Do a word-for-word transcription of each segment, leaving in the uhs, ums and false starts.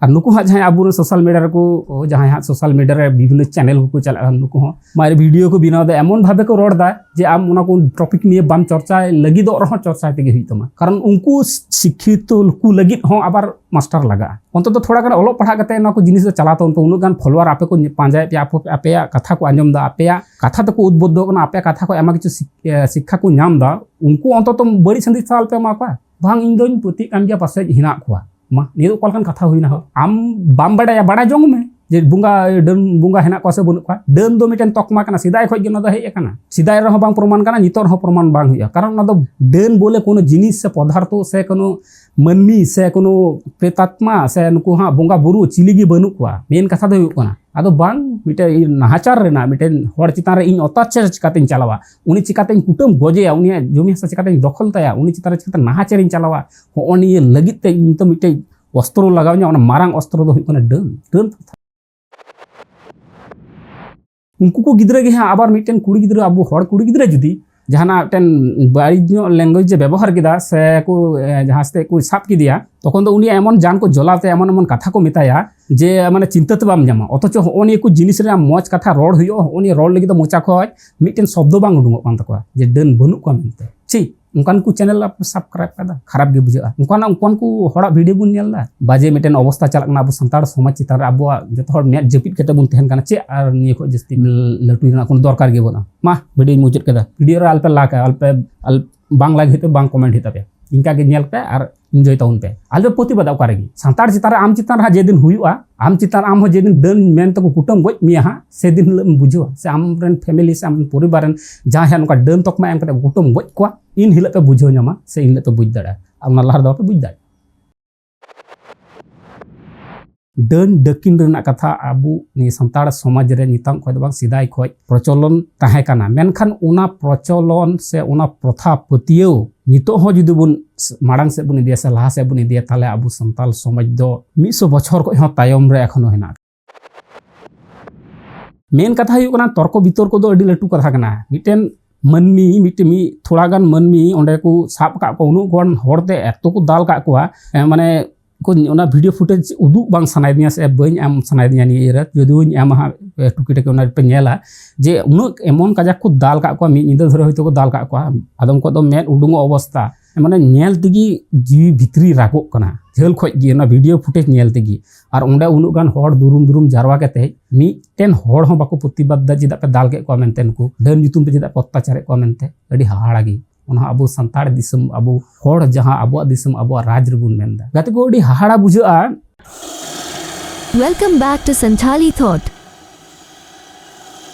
ᱟᱨ ᱱᱩᱠᱩ ᱦᱟᱸᱜ ᱡᱟᱦᱟᱸᱭ ᱟᱵᱚᱨᱮᱱ ᱥᱳᱥᱟᱞ ᱢᱤᱰᱤᱭᱟ ᱨᱮᱠᱚ, ᱡᱟᱦᱟᱸᱭ ᱦᱟᱸᱜ ᱥᱳᱥᱟᱞ ᱢᱤᱰᱤᱭᱟ ᱨᱮ ᱵᱤᱵᱷᱤᱱᱱᱚ ᱪᱮᱱᱮᱞ ᱠᱚᱠᱚ ᱪᱟᱞᱟᱜᱼᱟ, ᱱᱩᱠᱩ ᱦᱚᱸ ᱢᱟᱨᱮ ᱵᱷᱤᱰᱤᱭᱳ ᱠᱚ ᱵᱮᱱᱟᱣ ᱮᱫᱟ, ᱮᱢᱚᱱ ᱵᱷᱟᱵᱮ ᱠᱚ ᱨᱚᱲ ᱮᱫᱟ ᱡᱮ ᱟᱢ ᱚᱱᱟ ᱠᱚ ᱴᱚᱯᱤᱠ ᱱᱤᱭᱮ ᱵᱟᱢ ᱪᱚᱨᱪᱟᱭ ᱞᱟᱹᱜᱤᱫᱚᱜ ᱨᱮᱦᱚᱸ ᱪᱚᱨᱪᱟᱭ ᱛᱮᱜᱮ ᱦᱩᱭᱩᱜ ᱛᱟᱢᱟ᱾ ᱠᱟᱨᱚᱱ ᱩᱱᱠᱩ ᱥᱤᱠᱠᱷᱤᱛᱚ ᱠᱚ ᱞᱟᱹᱜᱤᱫ ᱦᱚᱸ ᱟᱵᱟᱨ ᱢᱟᱥᱴᱟᱨ ᱞᱟᱜᱟᱜᱼᱟ᱾ ᱚᱱᱛᱚᱛᱚ ᱛᱷᱚᱲᱟ ᱜᱟᱱ ᱚᱞᱚᱜ ᱯᱟᱲᱦᱟᱜ ᱠᱟᱛᱮ ᱱᱚᱣᱟ ᱠᱚ ᱡᱤᱱᱤᱥ ᱫᱚ ᱪᱟᱞᱟᱣ ᱛᱟᱵᱚᱱ ᱯᱮ᱾ ᱩᱱᱟᱹᱜ ᱜᱟᱱ ᱯᱷᱚᱞᱳᱣᱟᱨ ᱟᱯᱮ ᱠᱚ ᱯᱟᱸᱡᱟᱭᱮᱫ ᱯᱮᱭᱟ, ᱟᱯᱮ, ᱟᱯᱮᱭᱟᱜ ᱠᱟᱛᱷᱟ ᱠᱚ ᱟᱸᱡᱚᱢ ᱮᱫᱟ, ᱟᱯᱮᱭᱟᱜ ᱠᱟᱛᱷᱟ ᱛᱮᱠᱚ ᱩᱫᱽᱵᱩᱫᱽᱫᱷᱚ ᱠᱟᱱᱟ, ᱟᱯᱮᱭᱟᱜ ᱠᱟᱛᱷᱟ ᱠᱷᱚᱱ ᱟᱭᱢᱟ ᱠᱤᱪᱷᱩ ᱥᱤᱠ-, ᱮ, ᱥᱤᱠᱠᱷᱟ ᱠᱚ ᱧᱟᱢ ᱮᱫᱟ, ᱩᱱᱠᱩ ᱚᱱᱛᱚᱛᱚ ᱵᱟᱹᱲᱤᱡ ᱥᱟᱸᱫᱮᱥ ᱟᱞᱚᱯᱮ ᱮᱢᱟ ᱠᱚᱣᱟ᱾ ᱵᱟᱝ, ᱤᱧ ᱫᱚᱧ ᱯᱟᱹᱛᱭᱟᱹᱜ ᱠᱟᱱ ᱜᱮᱭᱟ, ᱯᱟᱥᱮᱡ ᱦᱮᱱᱟᱜ ᱠᱚᱣᱟ᱾ ᱢᱟ, ᱱᱤᱭᱟᱹ ᱫᱚ ᱚᱠᱟ ᱞᱮᱠᱟᱱ ᱠᱟᱛᱷᱟ ᱦᱩᱭᱱᱟ ᱦᱳ? ᱟᱢ ᱵᱟᱢ ᱵᱟᱰᱟᱭᱟ, ᱵᱟᱰᱟᱭ ᱡᱚᱝ ᱢᱮ ᱡᱮ ᱵᱚᱸᱜᱟ, ᱰᱟᱹᱱ ᱵᱚᱸᱜᱟ ᱦᱮᱱᱟᱜ ᱠᱚᱣᱟ ᱥᱮ ᱵᱟᱹᱱᱩᱜ ᱠᱚᱣᱟ᱾ ᱰᱟᱹᱱ ᱫᱚ ᱢᱤᱫᱴᱮᱱ ᱛᱚᱠᱢᱟ ᱠᱟᱱᱟ, ᱥᱮᱫᱟᱭ ᱠᱷᱚᱱ ᱜᱮ ᱚᱱᱟ ᱫᱚ ᱦᱮᱡ ᱟᱠᱟᱱᱟ᱾ ᱥᱮᱫᱟᱭ ᱨᱮᱦᱚᱸ ᱵᱟᱝ ᱯᱨᱚᱢᱟᱱ ᱠᱟᱱᱟ, ᱱᱤᱛᱚᱜ ᱨᱮᱦᱚᱸ ᱯᱨᱚᱢᱟᱱ ᱵᱟᱝ ᱦᱩᱭᱩᱜᱼᱟ᱾ ᱠᱟᱨᱚᱱ ᱚᱱᱟ ᱫᱚ ᱰᱟᱹᱱ ᱵᱚᱞᱮ ᱠᱳᱱᱳ ᱡᱤᱱᱤᱥ ᱥᱮ ᱯᱚᱫᱟᱨᱛᱷᱚ ᱥᱮ ᱠᱳᱱᱳ ᱢᱟᱹᱱᱢᱤ ᱥᱮ ᱠᱳᱱᱳ ᱯᱨᱮᱛᱟᱛᱢᱟ ᱥᱮ ᱱᱩᱠᱩ ᱦᱟᱸᱜ ᱵᱚᱸᱜᱟ ᱵᱩᱨᱩ ᱪᱤᱞᱤ ᱜᱮ ᱵᱟᱹᱱᱩᱜ ᱠᱚᱣᱟ᱾ ᱢᱮᱱ ᱠᱟᱛᱷᱟ ᱫᱚ ᱦᱩᱭᱩᱜ ᱠᱟᱱᱟ, ᱟᱫᱚ ᱵᱟᱝ, ᱢᱤᱫᱴᱮᱱ ᱱᱟᱦᱟᱪᱟᱨ ᱨᱮᱱᱟᱜ, ᱢᱤᱫᱴᱮᱱ ᱦᱚᱲ ᱪᱮᱛᱟᱱ ᱨᱮ ᱤᱧ ᱚᱛᱛᱟᱪᱟᱨ ᱪᱤᱠᱟᱛᱮᱧ ᱪᱟᱞᱟᱣᱟ, ᱩᱱᱤ ᱪᱤᱠᱟᱛᱮᱧ ᱠᱩᱴᱟᱹᱢ ᱜᱚᱡᱮᱭᱟ, ᱩᱱᱤᱭᱟᱜ ᱡᱚᱢᱤ ᱦᱟᱥᱟ ᱪᱤᱠᱟᱛᱮᱧ ᱫᱚᱠᱷᱚᱞ ᱛᱟᱭᱟ, ᱩᱱᱤ ᱪᱮᱛᱟᱱ ᱨᱮ ᱪᱤᱠᱟᱛᱮ ᱱᱟᱦᱟᱪᱟᱨᱤᱧ ᱪᱟᱞᱟᱣᱟ, ᱦᱚᱸᱜᱼᱚ ᱱᱤᱭᱟᱹ ᱞᱟᱹᱜᱤᱫ ᱛᱮ ᱤᱧ ᱛᱚ ᱢᱤᱫᱴᱮᱡ ᱚᱥᱛᱨᱚ ᱞᱟᱜᱟᱣ ᱤᱧᱟ, ᱚᱱᱟ ᱢᱟᱨᱟᱝ ᱚᱥᱛᱨᱚ ᱫᱚ ᱦᱩᱭᱩᱜ ᱠᱟᱱᱟ ᱰᱟᱹᱱ, ᱰᱟᱹᱱ ᱠᱟᱛᱷᱟ᱾ ᱩᱱᱠᱩ ᱠᱚ ᱜᱤᱫᱽᱨᱟᱹ ᱜᱮ ᱦᱟᱸᱜ ᱟᱵᱟᱨ ᱢᱤᱫᱴᱮᱱ ᱠᱩᱲᱤ ᱜᱤᱫᱽᱨᱟᱹ, ᱟᱵᱚ ᱦᱚᱲ ᱠᱩᱲᱤ ᱜᱤᱫᱽᱨᱟᱹ ᱡᱩᱫᱤ ᱡᱟᱦᱟᱱᱟᱜ ᱢᱤᱫᱴᱮᱱ ᱵᱟᱹᱲᱤᱡ ᱧᱚᱜ ᱞᱮᱝᱜᱩᱭᱮᱡᱽ ᱮ ᱵᱮᱵᱚᱦᱟᱨ ᱠᱮᱫᱟ ᱥᱮ ᱠᱚ, ᱮ, ᱡᱟᱦᱟᱸ ᱥᱟᱛᱮ ᱠᱚ ᱥᱟᱵ ᱠᱮᱫᱮᱭᱟ, ᱛᱚᱠᱷᱚᱱ ᱫᱚ ᱩᱱᱤᱭᱟᱜ ᱮᱢᱚᱱ ᱡᱟᱱ ᱠᱚ ᱡᱚᱞᱟᱣ ᱛᱟᱭᱟ, ᱮᱢᱚᱱ ᱮᱢᱚᱱ ᱠᱟᱛᱷᱟ ᱠᱚ ᱢᱮᱛᱟᱭᱟ ᱡᱮ, ᱢᱟᱱᱮ, ᱪᱤᱱᱛᱟᱹ ᱛᱮ ᱵᱟᱢ ᱧᱟᱢᱟ᱾ ᱚᱛᱷᱚᱪᱚ ᱦᱚᱸᱜᱼᱚ ᱱᱤᱭᱟᱹ ᱠᱚ ᱡᱤᱱᱤᱥ ᱨᱮᱭᱟᱜ ᱢᱚᱡᱽ ᱠᱟᱛᱷᱟ ᱨᱚᱲ ᱦᱩᱭᱩᱜᱼᱟ, ᱦᱚᱸᱜᱼᱚ ᱱᱤᱭᱟᱹ ᱨᱚᱲ ᱞᱟᱹᱜᱤᱫ ᱫᱚ ᱢᱚᱪᱟ ᱠᱷᱚᱡ ᱢᱤᱫᱴᱮᱱ ᱥᱚᱵᱫᱚ ᱵᱟᱝ ᱩᱰᱩᱝᱚᱜ ᱠᱟᱱ ᱛᱟᱠᱚᱣᱟ ᱡᱮ ᱰᱟᱹᱱ ᱵᱟᱹᱱᱩᱜ ᱠᱚᱣᱟ ᱢᱮᱱᱛᱮ᱾ ᱪᱷᱤ, ᱚᱱᱠᱟᱱ ᱠᱚ ᱪᱮᱱᱮᱞ ᱟᱯᱮ ᱥᱟᱵᱥᱠᱨᱟᱭᱤᱵ ᱠᱟᱫᱟ, ᱠᱷᱟᱨᱟᱯ ᱜᱮ ᱵᱩᱡᱷᱟᱹᱜᱼᱟ᱾ ᱚᱱᱠᱟᱱᱟᱜ, ᱚᱱᱠᱟᱱ ᱠᱚ ᱦᱚᱲᱟᱜ ᱵᱷᱤᱰᱤᱭᱳ ᱵᱚᱱ ᱧᱮᱞ ᱮᱫᱟ, ᱵᱟᱡᱮ ᱢᱤᱫᱴᱮᱱ ᱚᱵᱚᱥᱛᱟ ᱪᱟᱞᱟᱜ ᱠᱟᱱᱟ ᱟᱵᱚ ᱥᱟᱱᱛᱟᱲ ᱥᱚᱢᱟᱡᱽ ᱪᱮᱛᱟᱱ ᱨᱮ, ᱟᱵᱚᱣᱟᱜ ᱡᱚᱛᱚ ᱦᱚᱲ ᱢᱮᱫ ᱡᱟᱹᱯᱤᱫ ᱠᱟᱛᱮ ᱵᱚᱱ ᱛᱟᱦᱮᱱ ᱠᱟᱱᱟ᱾ ᱪᱮᱫ ᱟᱨ ᱱᱤᱭᱟᱹ ᱠᱷᱚᱡ ᱡᱟᱹᱥᱛᱤ ᱞᱟᱹᱴᱩᱭ ᱨᱮᱱᱟᱜ ᱠᱳᱱᱳ ᱫᱚᱨᱠᱟᱨ ᱜᱮ ᱵᱟᱹᱱᱩᱜᱼᱟ᱾ ᱢᱟ, ᱵᱷᱤᱰᱤᱭᱳᱧ ᱢᱩᱪᱟᱹᱫ ᱠᱮᱫᱟ᱾ ᱵᱷᱤᱰᱤᱭᱳ ᱨᱮ ᱟᱞᱯᱮ ᱞᱟᱠᱟ, ᱟᱞᱯᱮ, ᱟᱞ-, ᱵᱟᱝ ᱞᱟᱜᱽ ᱦᱩᱭᱩᱜ ᱛᱮ ᱵᱟᱝ ᱠᱚᱢᱮᱱᱴ ᱦᱩᱭᱩᱜ ᱛᱟᱯᱮᱭᱟ᱾ ᱤᱱᱠᱟ ᱜᱮ ᱧᱮᱞ ᱯᱮ ᱟᱨ ᱤᱱᱡᱚᱭ ᱛᱟᱵᱚᱱ ᱯᱮ᱾ ᱟᱞᱚᱯᱮ ᱯᱨᱚᱛᱤᱵᱟᱫᱟ ᱚᱠᱟ ᱨᱮᱜᱮ᱾ ᱥᱟᱱᱛᱟᱲ ᱪᱮᱛᱟᱱ ᱨᱮ, ᱟᱢ ᱪᱮᱛᱟᱱ ᱨᱮ ᱦᱟᱸᱜ ᱡᱮᱫᱤᱱ ᱦᱩᱭᱩᱜᱼᱟ, ᱟᱢ ᱪᱮᱛᱟᱱ ᱨᱮ ᱟᱢ ᱦᱚᱸ ᱡᱮᱫᱤᱱ ᱰᱟᱹᱱ ᱢᱮᱱ ᱛᱮᱠᱚ ᱠᱩᱴᱟᱹᱢ ᱜᱚᱡ ᱢᱮᱭᱟ ᱦᱟᱸᱜ, ᱥᱮᱫᱤᱱ ᱦᱤᱞᱳᱜ ᱮᱢ ᱵᱩᱡᱷᱟᱹᱣᱟ ᱥᱮ ᱟᱢ ᱨᱮᱱ ᱯᱷᱮᱢᱤᱞᱤ ᱥᱮ ᱟᱢ ᱨᱮᱱ ᱯᱚᱨᱤᱵᱟᱨ ᱨᱮᱱ ᱡᱟᱦᱟᱸᱭ ᱦᱟᱸᱜ ᱱᱚᱝᱠᱟ ᱰᱟᱹᱱ ᱛᱚᱠᱢᱟ ᱮᱢ ᱠᱟᱛᱮ ᱠᱩᱴᱟᱹᱢ ᱜᱚᱡ ᱠᱚᱣᱟ, ᱤᱱ ᱦᱤᱞᱳᱜ ᱯᱮ ᱵᱩᱡᱷᱟᱹᱣ ᱧᱟᱢᱟ ᱥᱮ ᱤᱱ ᱦᱤᱞᱳᱜ ᱯᱮ ᱵᱩᱡᱽ ᱫᱟᱲᱮᱭᱟᱜᱼᱟ᱾ ᱟᱨ ᱚᱱᱟ ᱞᱟᱦᱟ ᱨᱮᱫᱚ ᱵᱟᱯᱮ ᱵᱩᱡᱽ ᱫᱟᱲᱮᱭᱟᱜᱼᱟ᱾ ᱰᱟᱹᱱ ᱰᱟᱹᱠᱤᱱ ᱨᱮᱱᱟᱜ ᱠᱟᱛᱷᱟ ᱟᱵᱚ ᱱᱤᱭᱟᱹ ᱥᱟᱱᱛᱟᱲ ᱥᱚᱢᱟᱡᱽ ᱨᱮ ᱱᱤᱛᱚᱝ ᱠᱷᱚᱱ ᱫᱚ ᱵᱟᱝ, ᱥᱮᱫᱟᱭ ᱠᱷᱚᱱ ᱯᱨᱚᱪᱚᱞᱚᱱ ᱛᱟᱦᱮᱸ ᱠᱟᱱᱟ᱾ ᱢᱮᱱᱠᱷᱟᱱ ᱚᱱᱟ ᱯᱨᱚᱪᱚᱞᱚᱱ ᱥᱮ ᱚᱱᱟ ᱯᱨᱚᱛᱷᱟ ᱯᱟᱹᱛᱭᱟᱹᱣ ᱱᱤᱛᱚᱜ ᱦᱚᱸ ᱡᱩᱫᱤ ᱵᱚᱱ ᱢᱟᱲᱟᱝ ᱥᱮᱫ ᱵᱚᱱ ᱤᱫᱤᱭᱟ ᱥᱮ ᱞᱟᱦᱟ ᱥᱮᱫ ᱵᱚᱱ ᱤᱫᱤᱭᱟ, ᱛᱟᱦᱚᱞᱮ ᱟᱵᱚ ᱥᱟᱱᱛᱟᱲ ᱥᱚᱢᱟᱡᱽ ᱫᱚ ᱢᱤᱫ ᱥᱚ ᱵᱚᱪᱷᱚᱨ ᱠᱷᱚᱱ ᱦᱚᱸ ᱛᱟᱭᱚᱢ ᱨᱮ ᱮᱠᱷᱚᱱᱳ ᱦᱮᱱᱟᱜ᱾ ᱢᱮᱱ ᱠᱟᱛᱷᱟ ᱦᱩᱭᱩᱜ ᱠᱟᱱᱟ, ᱛᱚᱨᱠᱚ ᱵᱤᱛᱚᱨᱠᱚ ᱫᱚ ᱟᱹᱰᱤ ᱞᱟᱹᱴᱩ ᱠᱟᱛᱷᱟ ᱠᱟᱱᱟ᱾ ᱢᱤᱫᱴᱮᱱ ᱢᱟᱹᱱᱢᱤ, ᱢᱤᱫᱴᱮᱱ ᱢᱤᱫ ᱛᱷᱚᱲᱟ ᱜᱟᱱ ᱢᱟᱹᱱᱢᱤ ᱚᱸᱰᱮ ᱠᱚ ᱥᱟᱵ ᱟᱠᱟᱫ ᱠᱚᱣᱟ, ᱩᱱᱟᱹᱜ ᱜᱟᱱ ᱦᱚᱲ ᱛᱮ ᱮᱛᱚ ᱠᱚ ᱫᱟᱞ ᱟᱠᱟᱫ ᱠᱚᱣᱟ, ᱮ, ᱢᱟᱱᱮ ᱠᱚ ᱚᱱᱟ ᱵᱷᱤᱰᱤᱭᱳ ᱯᱷᱩᱴᱮᱡᱽ ᱩᱫᱩᱜ ᱵᱟᱝ ᱥᱟᱱᱟᱭᱮᱫᱤᱧᱟ ᱥᱮ ᱵᱟᱹᱧ ᱮᱢ ᱥᱟᱱᱟᱭᱮᱫᱤᱧᱟ ᱱᱤᱭᱟᱹ ᱤᱭᱟᱹ ᱨᱮ, ᱡᱩᱫᱤ ᱵᱟᱹᱧ ᱮᱢᱟ ᱦᱟᱸᱜ, ᱮ, ᱴᱩᱠᱤ ᱴᱟᱠᱤ ᱚᱱᱟ ᱯᱮ ᱧᱮᱞᱟ ᱡᱮ ᱩᱱᱟᱹᱜ ᱮᱢᱚᱱ ᱠᱟᱡᱟᱠ ᱠᱚ ᱫᱟᱞ ᱠᱟᱜ ᱠᱚᱣᱟ, ᱢᱤᱫ ᱧᱤᱫᱟᱹ ᱫᱷᱚᱨᱮ ᱦᱚᱭᱛᱳ ᱠᱚ ᱫᱟᱞ ᱠᱟᱜ ᱠᱚᱣᱟ᱾ ᱟᱫᱚᱢ ᱠᱚ ᱫᱚ ᱢᱮᱫ ᱩᱰᱩᱝᱚᱜ ᱚᱵᱚᱥᱛᱟ, ᱢᱟᱱᱮ ᱧᱮᱞ ᱛᱮᱜᱮ ᱡᱤᱣᱤ ᱵᱷᱤᱛᱨᱤ ᱨᱟᱜᱚᱜ ᱠᱟᱱᱟ ᱡᱷᱟᱹᱞ ᱠᱷᱚᱡ ᱜᱮ ᱚᱱᱟ ᱵᱷᱤᱰᱤᱭᱳ ᱯᱷᱩᱴᱮᱡᱽ ᱧᱮᱞ ᱛᱮᱜᱮ᱾ ᱟᱨ ᱚᱸᱰᱮ ᱩᱱᱟᱹᱜ ᱜᱟᱱ ᱦᱚᱲ ᱫᱩᱨᱩᱢ ᱫᱩᱨᱩᱢ ᱡᱟᱨᱣᱟ ᱠᱟᱛᱮ ᱢᱤᱫᱴᱮᱱ ᱦᱚᱲ ᱦᱚᱸ ᱵᱟᱠᱚ ᱯᱨᱚᱛᱤᱵᱟᱫ ᱫᱟ, ᱪᱮᱫᱟᱜ ᱯᱮ ᱫᱟᱞ ᱠᱮᱫ ᱠᱚᱣᱟ ᱢᱮᱱᱛᱮ, ᱱᱩᱠᱩ ᱰᱟᱹᱱ ᱧᱩᱛᱩᱢ ᱛᱮ ᱪᱮᱫᱟᱜ ᱯᱮ ᱚᱛᱛᱟᱪᱟᱨᱮᱫ ᱠᱚᱣᱟ ᱢᱮᱱᱛᱮ᱾ ᱟᱹᱰᱤ ᱦᱟᱦᱟᱲᱟ ᱜᱮ᱾ ᱚᱱᱟ ᱦᱚᱸ ᱟᱵᱚ ᱥᱟᱱᱛᱟᱲ ᱫᱤᱥᱚᱢ, ᱟᱵᱚ ᱦᱚᱲ ᱡᱟᱦᱟᱸ ᱟᱵᱚᱣᱟᱜ ᱫᱤᱥᱚᱢ, ᱟᱵᱚᱣᱟᱜ ᱨᱟᱡᱽ ᱨᱮᱵᱚᱱ ᱢᱮᱱᱫᱟ᱾ ᱜᱟᱛᱮ ᱠᱚ, ᱟᱹᱰᱤ ᱦᱟᱦᱟᱲᱟ ᱵᱩᱡᱷᱟᱹᱜᱼᱟ᱾ Welcome back to Santhali Thought.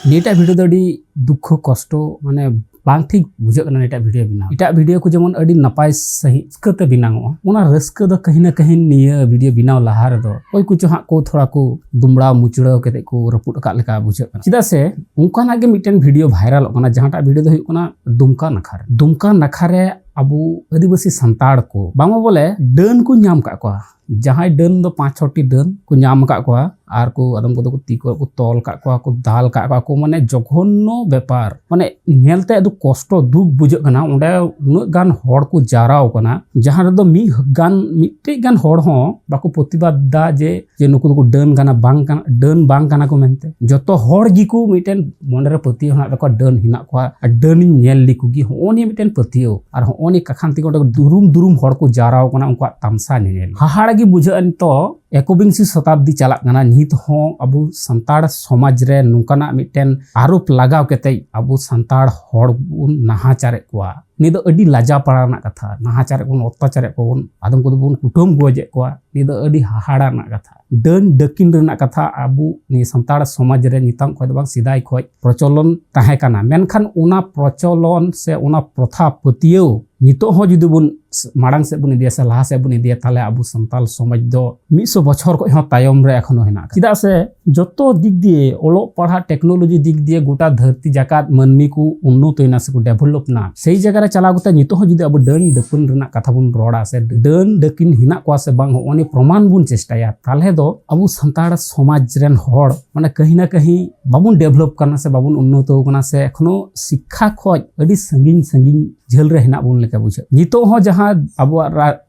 ᱱᱤᱭᱟᱹᱴᱟᱜ video ᱫᱚ ᱟᱹᱰᱤ ᱫᱩᱠᱠᱷᱚ ᱠᱚᱥᱴᱚ, ᱢᱟᱱᱮ ᱵᱟᱝ ᱴᱷᱤᱠ ᱵᱩᱡᱷᱟᱹᱜ ᱠᱟᱱᱟ ᱱᱤᱭᱟᱹᱴᱟᱜ ᱵᱷᱤᱰᱤᱭᱳ ᱵᱮᱱᱟᱣ᱾ ᱮᱴᱟᱜ ᱵᱷᱤᱰᱤᱭᱳ ᱠᱚ ᱡᱮᱢᱚᱱ ᱟᱹᱰᱤ ᱱᱟᱯᱟᱭ ᱥᱟᱺᱦᱤᱡ ᱨᱟᱹᱥᱠᱟᱹ ᱛᱮ ᱵᱮᱱᱟᱣᱚᱜᱼᱟ, ᱚᱱᱟ ᱨᱟᱹᱥᱠᱟᱹ ᱫᱚ ᱠᱟᱹᱦᱤ ᱱᱟ ᱠᱟᱹᱦᱤ ᱱᱤᱭᱟᱹ ᱵᱷᱤᱰᱤᱭᱳ ᱵᱮᱱᱟᱣ ᱞᱟᱦᱟ ᱨᱮᱫᱚ ᱚᱠᱚᱭ ᱠᱚᱪᱚ ᱦᱟᱸᱜ ᱠᱚ ᱛᱷᱚᱲᱟ ᱠᱚ ᱫᱩᱢᱲᱟᱣ ᱢᱩᱪᱲᱟᱹᱣ ᱠᱟᱛᱮ ᱠᱚ ᱨᱟᱹᱯᱩᱫ ᱟᱠᱟᱫ ᱞᱮᱠᱟ ᱵᱩᱡᱷᱟᱹᱜ ᱠᱟᱱᱟ᱾ ᱪᱮᱫᱟᱜ ᱥᱮ ᱚᱱᱠᱟᱱᱟᱜ ᱜᱮ ᱢᱤᱫᱴᱮᱱ ᱵᱷᱤᱰᱤᱭᱳ ᱵᱷᱟᱭᱨᱟᱞᱚᱜ ᱠᱟᱱᱟ, ᱡᱟᱦᱟᱸᱴᱟᱜ ᱵᱷᱤᱰᱤᱭᱳ ᱫᱚ ᱦᱩᱭᱩᱜ ᱠᱟᱱᱟ ᱫᱩᱢᱠᱟ ᱱᱟᱠᱷᱟ ᱨᱮ᱾ ᱫᱩᱢᱠᱟ ᱱᱟᱠᱷᱟ ᱨᱮ ᱟᱵᱚ ᱟᱹᱫᱤᱵᱟᱹᱥᱤ ᱥᱟᱱᱛᱟᱲ ᱠᱚ ᱵᱟᱝᱢᱟ ᱵᱚᱞᱮ ᱰᱟᱹᱱ ᱠᱚ ᱧᱟᱢ ᱠᱟᱜ ᱠᱚᱣᱟ᱾ ᱡᱟᱦᱟᱸᱭ ᱰᱟᱹᱱ ᱫᱚ ᱯᱟᱸᱪ ᱪᱷᱚᱴᱤ ᱰᱟᱹᱱ ᱠᱚ ᱧᱟᱢ ᱟᱠᱟᱫ ᱠᱚᱣᱟ, ᱟᱨ ᱠᱚ ᱟᱫᱚᱢ ᱠᱚᱫᱚ ᱠᱚ ᱛᱤ ᱠᱚᱨᱮ ᱠᱚ ᱛᱚᱞ ᱟᱠᱟᱫ ᱠᱚᱣᱟ, ᱠᱚ ᱫᱟᱞ ᱟᱠᱟᱫ ᱠᱚᱣᱟ ᱠᱚ, ᱢᱟᱱᱮ ᱡᱚᱜᱷᱚᱱᱱᱚ ᱵᱮᱯᱟᱨ, ᱢᱟᱱᱮ ᱧᱮᱞᱛᱮ ᱟᱹᱰᱤ ᱠᱚᱥᱴᱚ ᱫᱩᱠ ᱵᱩᱡᱷᱟᱹᱜ ᱠᱟᱱᱟ᱾ ᱚᱸᱰᱮ ᱩᱱᱟᱹᱜ ᱜᱟᱱ ᱦᱚᱲ ᱠᱚ ᱡᱟᱣᱨᱟᱣ ᱠᱟᱱᱟ, ᱡᱟᱦᱟᱸ ᱨᱮᱫᱚ ᱢᱤᱫ ᱜᱟᱱ ᱢᱤᱫᱴᱮᱡ ᱜᱟᱱ ᱦᱚᱲ ᱦᱚᱸ ᱵᱟᱠᱚ ᱯᱨᱚᱛᱤᱵᱟᱫ ᱫᱟ ᱡᱮ ᱡᱮ ᱱᱩᱠᱩ ᱫᱚᱠᱚ ᱰᱟᱹᱱ ᱠᱟᱱᱟ, ᱵᱟᱝ ᱠᱟᱱᱟ, ᱰᱟᱹᱱ ᱵᱟᱝ ᱠᱟᱱᱟ ᱠᱚ ᱢᱮᱱᱛᱮ᱾ ᱡᱚᱛᱚ ᱦᱚᱲ ᱜᱮᱠᱚ ᱢᱤᱫᱴᱮᱱ ᱢᱚᱱᱮᱨᱮ ᱯᱟᱹᱛᱭᱟᱹᱣ ᱦᱮᱱᱟᱜ ᱛᱟᱠᱚᱣᱟ, ᱰᱟᱹᱱ ᱦᱮᱱᱟᱜ ᱠᱚᱣᱟ ᱟᱨ ᱰᱟᱹᱱᱤᱧ ᱧᱮᱞ ᱞᱮᱠᱚ ᱜᱮ, ᱦᱚᱸᱜᱼᱚ ᱱᱤᱭᱟᱹ ᱢᱤᱫᱴᱮᱱ ᱯᱟᱹᱛᱭᱟᱹᱣ᱾ ᱟᱨ ᱦᱚᱸᱜᱼᱚ ᱱᱤᱭᱟᱹ ᱠᱟᱠᱷᱟᱱ ᱛᱮᱜᱮ ᱚᱸᱰᱮ ᱫᱩᱨᱩᱢ ᱫᱩᱨᱩᱢ ᱦᱚᱲ ᱠᱚ ᱡᱟᱣᱨᱟᱣ ᱠᱟᱱᱟ ᱩᱱᱠᱩᱣᱟᱜ ᱛᱟᱢᱥᱟ ᱧᱮᱧᱮᱞ᱾ ᱦᱟᱦᱟᱲᱟ ᱜᱮ ᱵᱩᱡᱷᱟᱹᱜᱼᱟ᱾ ᱱᱤᱛᱚᱜ ᱮᱠᱵᱤᱝᱥᱤ ᱥᱚᱛᱟᱵᱫᱤ ᱪᱟᱞᱟᱜ ᱠᱟᱱᱟ, ᱱᱤᱛ ᱦᱚᱸ ᱟᱵᱚ ᱥᱟᱱᱛᱟᱲ ᱥᱚᱢᱟᱡᱽ ᱨᱮ ᱱᱚᱝᱠᱟᱱᱟᱜ ᱢᱤᱫᱴᱮᱱ ᱟᱨᱳᱯ ᱞᱟᱜᱟᱣ ᱠᱟᱛᱮ ᱟᱵᱚ ᱥᱟᱱᱛᱟᱲ ᱦᱚᱲ ᱵᱚᱱ ᱱᱟᱦᱟᱪᱟᱨᱮᱫ ᱠᱚᱣᱟ᱾ ᱱᱤᱭᱟᱹ ᱫᱚ ᱟᱹᱰᱤ ᱞᱟᱡᱟ ᱯᱟᱲᱟ ᱨᱮᱱᱟᱜ ᱠᱟᱛᱷᱟ᱾ ᱱᱟᱦᱟᱪᱟᱨᱮᱫ ᱠᱚ ᱵᱚᱱ, ᱚᱛᱛᱟᱪᱟᱨᱮᱫ ᱠᱚ ᱵᱚᱱ, ᱟᱫᱚᱢ ᱠᱚᱫᱚ ᱵᱚᱱ ᱠᱩᱴᱟᱹᱢ ᱜᱚᱡᱮᱫ ᱠᱚᱣᱟ᱾ ᱱᱤᱭᱟᱹ ᱫᱚ ᱟᱹᱰᱤ ᱦᱟᱦᱟᱲᱟ ᱨᱮᱱᱟᱜ ᱠᱟᱛᱷᱟ᱾ ᱰᱟᱹᱱ ᱰᱟᱹᱠᱤᱱ ᱨᱮᱱᱟᱜ ᱠᱟᱛᱷᱟ ᱟᱵᱚ ᱱᱤᱭᱟᱹ ᱥᱟᱱᱛᱟᱲ ᱥᱚᱢᱟᱡᱽ ᱨᱮ ᱱᱤᱛᱟᱝ ᱠᱷᱚᱱ ᱫᱚ ᱵᱟᱝ, ᱥᱮᱫᱟᱭ ᱠᱷᱚᱱ ᱯᱨᱚᱪᱚᱞᱚᱱ ᱛᱟᱦᱮᱸ ᱠᱟᱱᱟ᱾ ᱢᱮᱱᱠᱷᱟᱱ ᱚᱱᱟ ᱯᱨᱚᱪᱚᱞᱚᱱ ᱥᱮ ᱚᱱᱟ ᱯᱨᱚᱛᱷᱟ ᱯᱟᱹᱛᱭᱟᱹᱣ ᱱᱤᱛᱚᱜ ᱦᱚᱸ ᱡᱩᱫᱤ ᱵᱚᱱ ᱢᱟᱲᱟᱝ ᱥᱮᱫ ᱵᱚᱱ ᱤᱫᱤᱭᱟ ᱥᱮ ᱞᱟᱦᱟ ᱥᱮᱫ ᱵᱚᱱ ᱤᱫᱤᱭᱟ, ᱛᱟᱦᱚᱞᱮ ᱟᱵᱚ ᱥᱟᱱᱛᱟᱲ ᱥᱚᱢᱟᱡᱽ ᱫᱚ ᱢᱤᱫ ᱥᱚ ᱵᱚᱪᱷᱚᱨ ᱠᱷᱚᱱ ᱦᱚᱸ ᱛᱟᱭᱚᱢ ᱨᱮ ᱮᱠᱷᱚᱱᱳ ᱦᱮᱱᱟᱜ ᱟᱠᱟᱫᱟ᱾ ᱪᱮᱫᱟᱜ ᱥᱮ ᱡᱚᱛᱚ ᱫᱤᱠ ᱫᱤᱭᱮ, ᱚᱞᱚᱜ ᱯᱟᱲᱦᱟᱜ, ᱴᱮᱠᱱᱳᱞᱚᱡᱤ ᱫᱤᱠ ᱫᱤᱭᱮ ᱜᱚᱴᱟ ᱫᱷᱟᱹᱨᱛᱤ ᱡᱟᱠᱟᱛ ᱢᱟᱹᱱᱢᱤ ᱠᱚ ᱩᱱᱱᱚᱛᱚᱭᱮᱱᱟ ᱥᱮᱠᱚ ᱰᱮᱵᱷᱞᱚᱯ ᱮᱱᱟ᱾ ᱥᱮᱭ ᱡᱟᱭᱜᱟ ᱨᱮ ᱪᱟᱞᱟᱣ ᱠᱟᱛᱮ ᱱᱤᱛᱚᱜ ᱦᱚᱸ ᱡᱩᱫᱤ ᱟᱵᱚ ᱰᱟᱹᱱ ᱰᱟᱹᱯᱟᱹᱱ ᱨᱮᱱᱟᱜ ᱠᱟᱛᱷᱟ ᱵᱚᱱ ᱨᱚᱲᱟ ᱥᱮ ᱰᱟᱹᱱ ᱰᱟᱹᱠᱤᱱ ᱦᱮᱱᱟᱜ ᱠᱚᱣᱟ ᱥᱮ ᱵᱟᱝ, ᱦᱚᱸᱜᱼᱚ ᱱᱤᱭᱟᱹ ᱯᱨᱚᱢᱟᱱ ᱵᱚᱱ ᱪᱮᱥᱴᱟᱭᱟ, ᱛᱟᱦᱚᱞᱮ ᱫᱚ ᱟᱵᱚ ᱥᱟᱱᱛᱟᱲ ᱥᱚᱢᱟᱡᱽ ᱨᱮᱱ ᱦᱚᱲ ᱢᱟᱱᱮ ᱠᱟᱹᱦᱤ ᱱᱟ ᱠᱟᱹᱦᱤ ᱵᱟᱵᱚᱱ ᱰᱮᱵᱷᱞᱚᱯ ᱠᱟᱱᱟ ᱥᱮ ᱵᱟᱵᱚᱱ ᱩᱱᱱᱚᱛᱚ ᱠᱟᱱᱟ ᱥᱮ ᱮᱠᱷᱚᱱᱳ ᱥᱤᱠᱠᱷᱟ ᱠᱷᱚᱡ ᱟᱹᱰᱤ ᱥᱟᱺᱜᱤᱧ ᱥᱟᱺᱜᱤᱧ ᱡᱷᱟᱹᱞ ᱨᱮ ᱦᱮᱱᱟᱜ ᱵᱚᱱ ᱞᱮᱠᱟ ᱵᱩᱡᱷᱟᱹᱜ᱾ ᱱᱤᱛᱚᱜ ᱦᱚᱸ ᱡᱟᱦᱟᱸ ᱟᱵᱚᱣᱟᱜ ᱨᱟ-,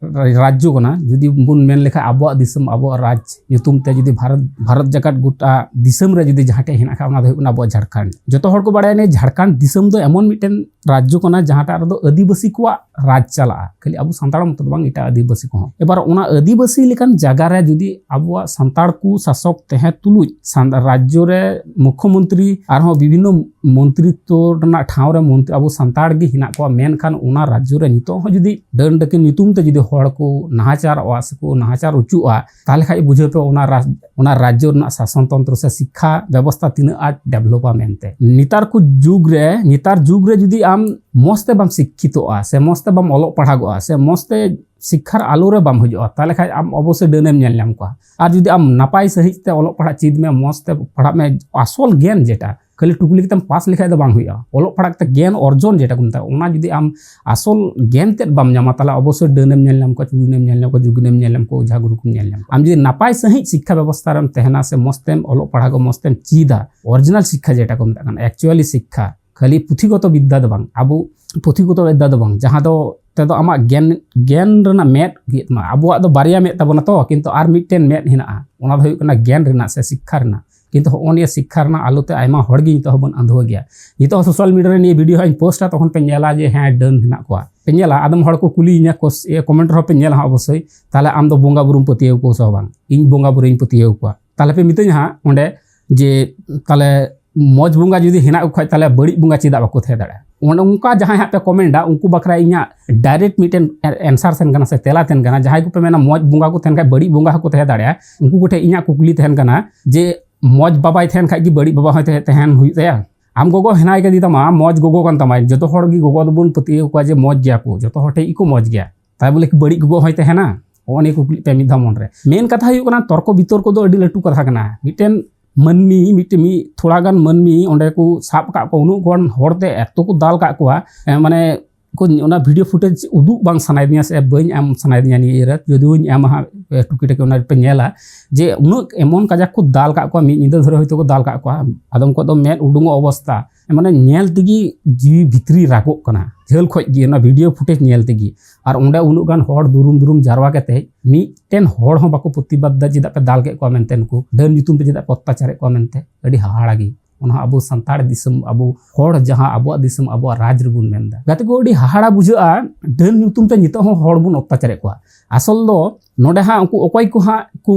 ᱨᱟᱡᱽᱡᱚ ᱠᱟᱱᱟ, ᱡᱩᱫᱤ ᱵᱚᱱ ᱢᱮᱱ ᱞᱮᱠᱷᱟᱱ ᱟᱵᱚᱣᱟᱜ ᱫᱤᱥᱚᱢ, ᱟᱵᱚᱣᱟᱜ ᱨᱟᱡᱽ ᱧᱩᱛᱩᱢ ᱛᱮ ᱡᱩᱫᱤ ᱵᱷᱟᱨᱚᱛ, ᱵᱷᱟᱨᱚᱛ ᱡᱟᱠᱟᱛ ᱜᱚᱴᱟ ᱫᱤᱥᱚᱢ ᱨᱮ ᱡᱩᱫᱤ ᱡᱟᱦᱟᱸ ᱴᱷᱮᱡ ᱦᱮᱱᱟᱜ ᱠᱷᱟᱱ, ᱚᱱᱟ ᱫᱚ ᱦᱩᱭᱩᱜ ᱠᱟᱱᱟ ᱟᱵᱚᱣᱟᱜ ᱡᱷᱟᱲᱠᱷᱚᱸᱰ᱾ ᱡᱚᱛᱚ ᱦᱚᱲ ᱠᱚ ᱵᱟᱲᱟᱭᱟ ᱱᱤᱭᱟᱹ ᱡᱷᱟᱲᱠᱷᱚᱸᱰ ᱫᱤᱥᱚᱢ ᱫᱚ ᱮᱢᱚᱱ ᱢᱤᱫᱴᱮᱱ ᱨᱟᱡᱽᱡᱚ ᱠᱟᱱᱟ ᱡᱟᱦᱟᱸᱴᱟᱜ ᱨᱮᱫᱚ ᱟᱹᱫᱤᱵᱟᱹᱥᱤ ᱠᱚᱣᱟᱜ ᱨᱟᱡᱽ ᱪᱟᱞᱟᱜᱼᱟ, ᱠᱷᱟᱹᱞᱤ ᱟᱵᱚ ᱥᱟᱱᱛᱟᱲ ᱢᱚᱛᱚ ᱫᱚ ᱵᱟᱝ, ᱮᱴᱟᱜ ᱟᱹᱫᱤᱵᱟᱹᱥᱤ ᱠᱚᱦᱚᱸ᱾ ᱮᱵᱟᱨ ᱚᱱᱟ ᱟᱹᱫᱤᱵᱟᱹᱥᱤ ᱞᱮᱠᱟᱱ ᱡᱟᱭᱜᱟ ᱨᱮ ᱡᱩᱫᱤ ᱟᱵᱚᱣᱟᱜ ᱥᱟᱱᱛᱟᱲ ᱠᱚ ᱥᱟᱥᱚᱠ ᱛᱟᱦᱮᱸ ᱛᱩᱞᱩᱡ ᱥᱟᱱ-, ᱨᱟᱡᱽᱡᱚ ᱨᱮ ᱢᱩᱠᱷᱭᱚᱢᱚᱱᱛᱨᱤ ᱟᱨᱦᱚᱸ ᱵᱤᱵᱷᱤᱱᱱᱚ ᱢᱚᱱᱛᱨᱤᱛᱛᱚ ᱨᱮᱱᱟᱜ ᱴᱷᱟᱶ ᱨᱮ ᱢᱚᱱᱛᱨᱤ ᱟᱵᱚ ᱥᱟᱱᱛᱟᱲ ᱜᱮ ᱦᱮᱱᱟᱜ ᱠᱚᱣᱟ, ᱢᱮᱱᱠᱷᱟᱱ ᱚᱱᱟ ᱨᱟᱡᱽᱡᱚ ᱨᱮ ᱱᱤᱛᱚᱜ ᱦᱚᱸ ᱡᱩᱫᱤ ᱰᱟᱹᱱ ᱰᱟᱹᱠᱤᱱ ᱧᱩᱛᱩᱢ ᱛᱮ ᱡᱩᱫᱤ ᱦᱚᱲ ᱠᱚ ᱱᱟᱦᱟᱪᱟᱨᱚᱜᱼᱟ ᱥᱮᱠᱚ ᱱᱟᱦᱟᱪᱟᱨ ᱚᱪᱚᱜᱼᱟ, ᱛᱟᱦᱚᱞᱮ ᱠᱷᱟᱡ ᱵᱩᱡᱷᱟᱹᱣ ᱯᱮ ᱚᱱᱟ ᱨᱟᱡᱽ-, ᱚᱱᱟ ᱨᱟᱡᱽᱡᱚ ᱨᱮᱱᱟᱜ ᱥᱟᱥᱚᱱ ᱛᱚᱱᱛᱨᱚ ᱥᱮ ᱥᱤᱠᱠᱷᱟ ᱵᱮᱵᱚᱥᱛᱷᱟ ᱛᱤᱱᱟᱹᱜ ᱟᱸᱴ ᱰᱮᱵᱷᱞᱚᱯᱟ ᱢᱮᱱᱛᱮ᱾ ᱱᱮᱛᱟᱨ ᱠᱚ ᱡᱩᱜᱽ ᱨᱮ, ᱱᱮᱛᱟᱨ ᱡᱩᱜᱽ ᱨᱮ ᱡᱩᱫᱤ ᱟᱢ ᱢᱚᱸᱡᱽ ᱛᱮ ᱵᱟᱢ ᱥᱤᱠᱠᱷᱤᱛᱚᱜᱼᱟ ᱥᱮ ᱢᱚᱸᱡᱽ ᱛᱮ ᱵᱟᱢ ᱚᱞᱚᱜ ᱯᱟᱲᱦᱟᱜᱚᱜᱼᱟ ᱥᱮ ᱢᱚᱸᱡᱽ ᱛᱮ ᱥᱤᱠᱠᱷᱟᱨ ᱟᱞᱚ ᱨᱮ ᱵᱟᱢ ᱦᱤᱡᱩᱜᱼᱟ, ᱛᱟᱦᱚᱞᱮ ᱠᱷᱟᱡ ᱟᱢ ᱚᱵᱚᱥᱥᱳᱭ ᱰᱟᱹᱱᱮᱢ ᱧᱮᱞ ᱧᱟᱢ ᱠᱚᱣᱟ᱾ ᱟᱨ ᱡᱩᱫᱤ ᱟᱢ ᱱᱟᱯᱟᱭ ᱥᱟᱺᱦᱤᱡ ᱛᱮ ᱚᱞᱚᱜ ᱯᱟᱲᱦᱟᱜ ᱪᱮᱫ ᱢᱮ, ᱢᱚᱸᱡᱽ ᱛᱮ ᱯᱟᱲᱦᱟᱜ ᱢᱮ, ᱟᱥᱚᱞ ᱜᱮᱭᱟᱱ ᱡᱮᱴᱟ, ᱠᱷᱟᱹᱞᱤ ᱴᱩᱠᱞᱤ ᱠᱟᱛᱮᱢ ᱯᱟᱥ ᱞᱮᱠᱷᱟᱡ ᱫᱚ ᱵᱟᱝ ᱦᱩᱭᱩᱜᱼᱟ᱾ ᱚᱞᱚᱜ ᱯᱟᱲᱦᱟᱜ ᱠᱟᱛᱮ ᱜᱮᱭᱟᱱ ᱚᱨᱡᱚᱱ ᱡᱮᱴᱟ ᱠᱚ ᱢᱮᱛᱟᱜᱼᱟ, ᱚᱱᱟ ᱡᱩᱫᱤ ᱟᱢ ᱟᱥᱚᱞ ᱜᱮᱭᱟᱱ ᱛᱮᱫ ᱵᱟᱢ ᱧᱟᱢᱟ, ᱛᱟᱦᱚᱞᱮ ᱚᱵᱚᱥᱥᱳᱭ ᱰᱟᱹᱱᱮᱢ ᱧᱮᱞ ᱧᱟᱢ ᱠᱚᱣᱟ, ᱪᱩᱲᱤᱱᱮᱢ ᱧᱮᱞ ᱧᱟᱢ ᱠᱚᱣᱟ, ᱡᱩᱜᱤᱱᱮᱢ ᱧᱮᱞ ᱧᱟᱢ ᱠᱚᱣᱟ, ᱚᱡᱷᱟ ᱜᱩᱨᱩ ᱠᱚᱢ ᱧᱮᱞ ᱧᱟᱢ ᱠᱚᱣᱟ᱾ ᱟᱢ ᱡᱩᱫᱤ ᱱᱟᱯᱟᱭ ᱥᱟᱺᱦᱤᱡ ᱥᱤᱠᱠᱷᱟ ᱵᱮᱵᱚᱥᱛᱷᱟ ᱨᱮᱢ ᱛᱟᱦᱮᱱᱟ ᱥᱮ ᱢᱚᱸᱡᱽ ᱛᱮᱢ ᱚᱞᱚᱜ ᱯᱟᱲᱦᱟᱜ ᱢᱚᱸᱡᱽ ᱛᱮᱢ ᱪᱮᱫᱟ, ᱚᱨᱤᱡᱤᱱᱟᱞ ᱥᱤᱠᱠᱷᱟ ᱡᱮᱴᱟ ᱠᱚ ᱢᱮᱛᱟᱜ ᱠᱟᱱᱟ, ᱮᱠᱪᱩᱭᱟᱞᱤ ᱥᱤᱠᱠᱷᱟ, ᱠᱷᱟᱹᱞᱤ ᱯᱩᱛᱷᱤᱜᱚᱛᱚ ᱵᱤᱫᱽᱫᱟ ᱫᱚ ᱵᱟᱝ, ᱟᱵᱚ ᱯᱩᱛᱷᱤᱜᱚᱛᱚ ᱵᱤᱫᱽᱫᱟ ᱫᱚ ᱵᱟᱝ, ᱡᱟᱦᱟᱸ ᱫᱚ ᱛᱮᱫᱚ ᱟᱢᱟᱜ ᱜᱮᱭᱟᱱ, ᱜᱮᱭᱟᱱ ᱨᱮᱱᱟᱜ ᱢᱮᱫ ᱦᱩᱭᱩᱜ ᱛᱟᱢᱟ᱾ ᱟᱵᱚᱣᱟᱜ ᱫᱚ ᱵᱟᱨᱭᱟ ᱢᱮᱫ ᱛᱟᱵᱚᱱᱟ ᱛᱚ, ᱠᱤᱱᱛᱩ ᱟᱨ ᱢᱤᱫᱴᱮᱱ ᱢᱮᱫ ᱦᱮᱱᱟᱜᱼᱟ, ᱚᱱᱟ ᱫᱚ ᱦᱩᱭᱩᱜ ᱠᱟᱱᱟ ᱜᱮᱭᱟᱱ ᱨᱮᱱᱟᱜ ᱥᱮ ᱥᱤᱠᱠᱷᱟ ᱨᱮᱱᱟᱜ᱾ ᱠᱤᱱᱛᱩ ᱦᱚᱸᱜᱼᱚ ᱱᱤᱭᱟᱹ ᱥᱤᱠᱠᱷᱟ ᱨᱮᱱᱟᱜ ᱟᱞᱚᱛᱮ ᱟᱭᱢᱟ ᱦᱚᱲ ᱜᱮ ᱱᱤᱛᱚᱜ ᱦᱚᱸᱵᱚᱱ ᱟᱸᱫᱷᱣᱟᱹ ᱜᱮᱭᱟ᱾ ᱱᱤᱛᱚᱜ ᱦᱚᱸ ᱥᱳᱥᱟᱞ ᱢᱤᱰᱤᱭᱟ ᱨᱮ ᱱᱤᱭᱟᱹ ᱵᱷᱤᱰᱤᱭᱳ ᱦᱟᱸᱜ ᱤᱧ ᱯᱳᱥᱴᱟ, ᱛᱚᱠᱷᱚᱱ ᱯᱮ ᱧᱮᱞᱟ ᱡᱮ ᱦᱮᱸ, ᱰᱟᱹᱱ ᱦᱮᱱᱟᱜ ᱠᱚᱣᱟ᱾ ᱯᱮ ᱧᱮᱞᱟ, ᱟᱫᱚᱢ ᱦᱚᱲ ᱠᱚ ᱠᱩᱞᱤᱭᱤᱧᱟ, ᱠᱚᱥ-, ᱤᱭᱟᱹ, ᱠᱚᱢᱮᱱᱴ ᱨᱮᱦᱚᱸ ᱯᱮ ᱧᱮᱞᱟ ᱦᱟᱸᱜ ᱚᱵᱚᱥᱥᱳᱭ, "ᱛᱟᱦᱞᱮ ᱟᱢ ᱫᱚ ᱵᱚᱸᱜᱟ ᱵᱩᱨᱩᱢ ᱯᱟᱹᱛᱭᱟᱹᱣ ᱟᱠᱚᱣᱟ ᱥᱮ ᱵᱟᱝ?" ᱤᱧ ᱵᱚᱸᱜᱟ ᱵᱩᱨᱩᱧ ᱯᱟᱹᱛᱭᱟᱹᱣ ᱟᱠᱚᱣᱟ᱾ ᱛᱟᱦᱞᱮ ᱯᱮ ᱢᱤᱛᱟᱹᱧᱟ ᱦᱟᱸᱜ ᱚᱸᱰᱮ ᱡᱮ, ᱛᱟᱦᱞᱮ ᱢᱚᱡᱽ ᱵᱚᱸᱜᱟ ᱡᱩᱫᱤ ᱦᱮᱱᱟᱜ ᱠᱚ ᱠᱷᱟᱡ, ᱛᱟᱦᱞᱮ ᱵᱟᱹᱲᱤᱡ ᱵᱚᱸᱜᱟ ᱪᱮᱫᱟᱜ ᱵᱟᱠᱚ ᱛᱟᱦᱮᱸ ᱫᱟᱲᱮᱭᱟᱜᱼᱟ? ᱚᱱᱮ ᱚᱱᱠᱟ ᱡᱟᱦᱟᱸᱭ ᱦᱟᱸᱜ ᱯᱮ ᱠᱚᱢᱮᱱᱴᱟ, ᱩᱱᱠᱩ ᱵᱟᱠᱷᱨᱟ ᱤᱧᱟᱹᱜ ᱰᱟᱭᱨᱮᱠᱴ ᱢᱤᱫᱴᱮᱱ ᱮᱱᱥᱟᱨ ᱛᱟᱦᱮᱱ ᱠᱟᱱᱟ ᱥᱮ ᱛᱮᱞᱟ ᱛᱟᱦᱮᱱ ᱠᱟᱱᱟ᱾ ᱡᱟᱦᱟᱸᱭ ᱠᱚᱯᱮ ᱢᱮᱱᱟ ᱢᱚᱡᱽ ᱵᱚᱸᱜᱟ ᱠᱚ ᱛᱟᱦᱮᱱ ᱠᱷᱟᱡ ᱵᱟᱹᱲᱤᱡ ᱵᱚᱸᱜᱟ ᱦᱚᱸᱠᱚ ᱛᱟᱦᱮᱸ ᱫᱟᱲᱮᱭᱟᱜᱼᱟ, ᱩᱱᱠᱩ ᱠᱚᱴᱷᱮᱱ ᱤᱧᱟᱹᱜ ᱠᱩᱠᱞᱤ ᱛᱟᱦᱮᱱ ᱠᱟᱱᱟ ᱡᱮ ᱢᱚᱡᱽ ᱵᱟᱵᱟᱭ ᱛᱟᱦᱮᱱ ᱠᱷᱟᱡ ᱜᱮ ᱵᱟᱹᱲᱤᱡ ᱵᱟᱵᱟ ᱦᱚᱸᱭ ᱛᱟᱦᱮᱸ, ᱛᱟᱦᱮᱱ ᱦᱩᱭᱩᱜ ᱛᱟᱭᱟ? ᱟᱢ ᱜᱚᱜᱚ ᱦᱮᱱᱟᱭ ᱠᱟᱫᱮ ᱛᱟᱢᱟ, ᱢᱚᱡᱽ ᱜᱚᱜᱚ ᱠᱟᱱ ᱛᱟᱢᱟᱭ, ᱡᱚᱛᱚ ᱦᱚᱲ ᱜᱮ ᱜᱚᱜᱚ ᱫᱚᱵᱚᱱ ᱯᱟᱹᱛᱭᱟᱹᱣ ᱠᱚᱣᱟ ᱡᱮ ᱢᱚᱡᱽ ᱜᱮᱭᱟ ᱠᱚ, ᱡᱚᱛᱚ ᱦᱚᱲ ᱴᱷᱮᱡ ᱜᱮᱠᱚ ᱢᱚᱡᱽ ᱜᱮᱭᱟ, ᱛᱟᱭ ᱵᱚᱞᱮ ᱠᱤ ᱵᱟᱹᱲᱤᱡ ᱜᱚᱜᱚ ᱦᱚᱸᱭ ᱛᱟᱦᱮᱱᱟ? ᱦᱚᱸᱜᱼᱚ ᱱᱤᱭᱟᱹ ᱠᱩᱠᱞᱤ ᱯᱮ ᱢᱤᱫ ᱫᱷᱟᱣ ᱢᱚᱱ ᱨᱮ᱾ ᱢᱮᱱ ᱠᱟᱛᱷᱟ ᱦᱩᱭᱩᱜ ᱠᱟᱱᱟ, ᱛᱚᱨᱠᱚ ᱵᱤᱛᱚᱨᱠᱚ ᱫᱚ ᱟᱹᱰᱤ ᱞᱟᱹᱴᱩ ᱠᱟᱛᱷᱟ ᱠᱟᱱᱟ᱾ ᱢᱤᱫᱴᱮᱱ ᱢᱟᱹᱱᱢᱤ, ᱢᱤᱫᱴᱮᱱ ᱢᱤᱫ ᱛᱷᱚᱲᱟ ᱜᱟᱱ ᱢᱟᱹᱱᱢᱤ ᱚᱸᱰᱮ ᱠᱚ ᱥᱟᱵ ᱟᱠᱟᱫ ᱠᱚᱣᱟ, ᱩᱱᱟᱹᱜ ᱜᱟᱱ ᱦᱚᱲ ᱛᱮ ᱮᱛᱚ ᱠᱚ ᱫᱟᱞ ᱟᱠᱟᱫ ᱠᱚᱣᱟ, ᱮ, ᱢᱟᱱᱮ ᱠᱚ ᱚᱱᱟ video footage ᱩᱫᱩᱜ ᱵᱟᱝ ᱥᱟᱱᱟᱭᱮᱫᱤᱧᱟ ᱥᱮ ᱵᱟᱹᱧ ᱮᱢ ᱥᱟᱱᱟᱭᱮᱫᱤᱧᱟ ᱱᱤᱭᱟᱹ ᱨᱮ, ᱡᱩᱫᱤ ᱵᱟᱹᱧ ᱮᱢᱟ ᱦᱟᱸᱜ ᱴᱩᱠᱤ ᱴᱟᱠᱤ ᱚᱱᱟ ᱨᱮᱯᱮ ᱧᱮᱞᱟ ᱡᱮ ᱩᱱᱟᱹᱜ ᱮᱢᱚᱱ ᱠᱟᱡᱟᱠ ᱠᱚ ᱫᱟᱞ ᱠᱟᱜ ᱠᱚᱣᱟ, ᱢᱤᱫ ᱧᱤᱫᱟᱹ ᱫᱷᱚᱨᱮ ᱦᱚᱭᱛᱳ ᱠᱚ ᱫᱟᱞ ᱠᱟᱜ ᱠᱚᱣᱟ᱾ ᱟᱫᱚᱢ ᱠᱚ ᱫᱚ ᱢᱮᱫ ᱩᱰᱩᱝᱚᱜ ᱚᱵᱚᱥᱛᱟ, ᱢᱟᱱᱮ ᱧᱮᱞ ᱛᱮᱜᱮ ᱡᱤᱣᱤ ᱵᱷᱤᱛᱨᱤ ᱨᱟᱜᱚᱜ ᱠᱟᱱᱟ ᱡᱷᱟᱹᱞ ᱠᱷᱚᱡ ᱜᱮ ᱚᱱᱟ video footage ᱧᱮᱞ ᱛᱮᱜᱮ᱾ ᱟᱨ ᱚᱸᱰᱮ ᱩᱱᱟᱹᱜ ᱜᱟᱱ ᱦᱚᱲ ᱫᱩᱨᱩᱢ ᱫᱩᱨᱩᱢ ᱡᱟᱨᱣᱟ ᱠᱟᱛᱮ ᱢᱤᱫᱴᱮᱱ ᱦᱚᱲ ᱦᱚᱸ ᱵᱟᱠᱚ ᱯᱨᱚᱛᱤᱵᱟᱫ ᱫᱟ, ᱪᱮᱫᱟᱜ ᱯᱮ ᱫᱟᱞ ᱠᱮᱫ ᱠᱚᱣᱟ ᱢᱮᱱᱛᱮ, ᱱᱩᱠᱩ ᱰᱟᱹᱱ ᱧᱩᱛᱩᱢ ᱛᱮ ᱪᱮᱫᱟᱜ ᱯᱮ ᱚᱛᱛᱟᱪᱟᱨᱮᱫ ᱠᱚᱣᱟ ᱢᱮᱱᱛᱮ᱾ ᱟᱹᱰᱤ ᱦᱟᱦᱟᱲᱟ ᱜᱮ᱾ ᱚᱱᱟ ᱦᱚᱸ ᱟᱵᱚ ᱥᱟᱱᱛᱟᱲ ᱫᱤᱥᱚᱢ, ᱟᱵᱚ ᱦᱚᱲ ᱡᱟᱦᱟᱸ ᱟᱵᱚᱣᱟᱜ ᱫᱤᱥᱚᱢ, ᱟᱵᱚᱣᱟᱜ ᱨᱟᱡᱽ ᱨᱮᱵᱚᱱ ᱢᱮᱱᱫᱟ᱾ ᱜᱟᱛᱮ ᱠᱚ, ᱟᱹᱰᱤ ᱦᱟᱦᱟᱲᱟ ᱵᱩᱡᱷᱟᱹᱜᱼᱟ, ᱰᱟᱹᱱ ᱧᱩᱛᱩᱢ ᱛᱮ ᱱᱤᱛᱚᱜ ᱦᱚᱸ ᱦᱚᱲ ᱵᱚᱱ ᱚᱛᱛᱟᱪᱟᱨᱮᱫ ᱠᱚᱣᱟ᱾ ᱟᱥᱚᱞ ᱫᱚ ᱱᱚᱰᱮ ᱦᱟᱸᱜ ᱩᱱᱠᱩ ᱚᱠᱚᱭ ᱠᱚ ᱦᱟᱸᱜ ᱠᱚ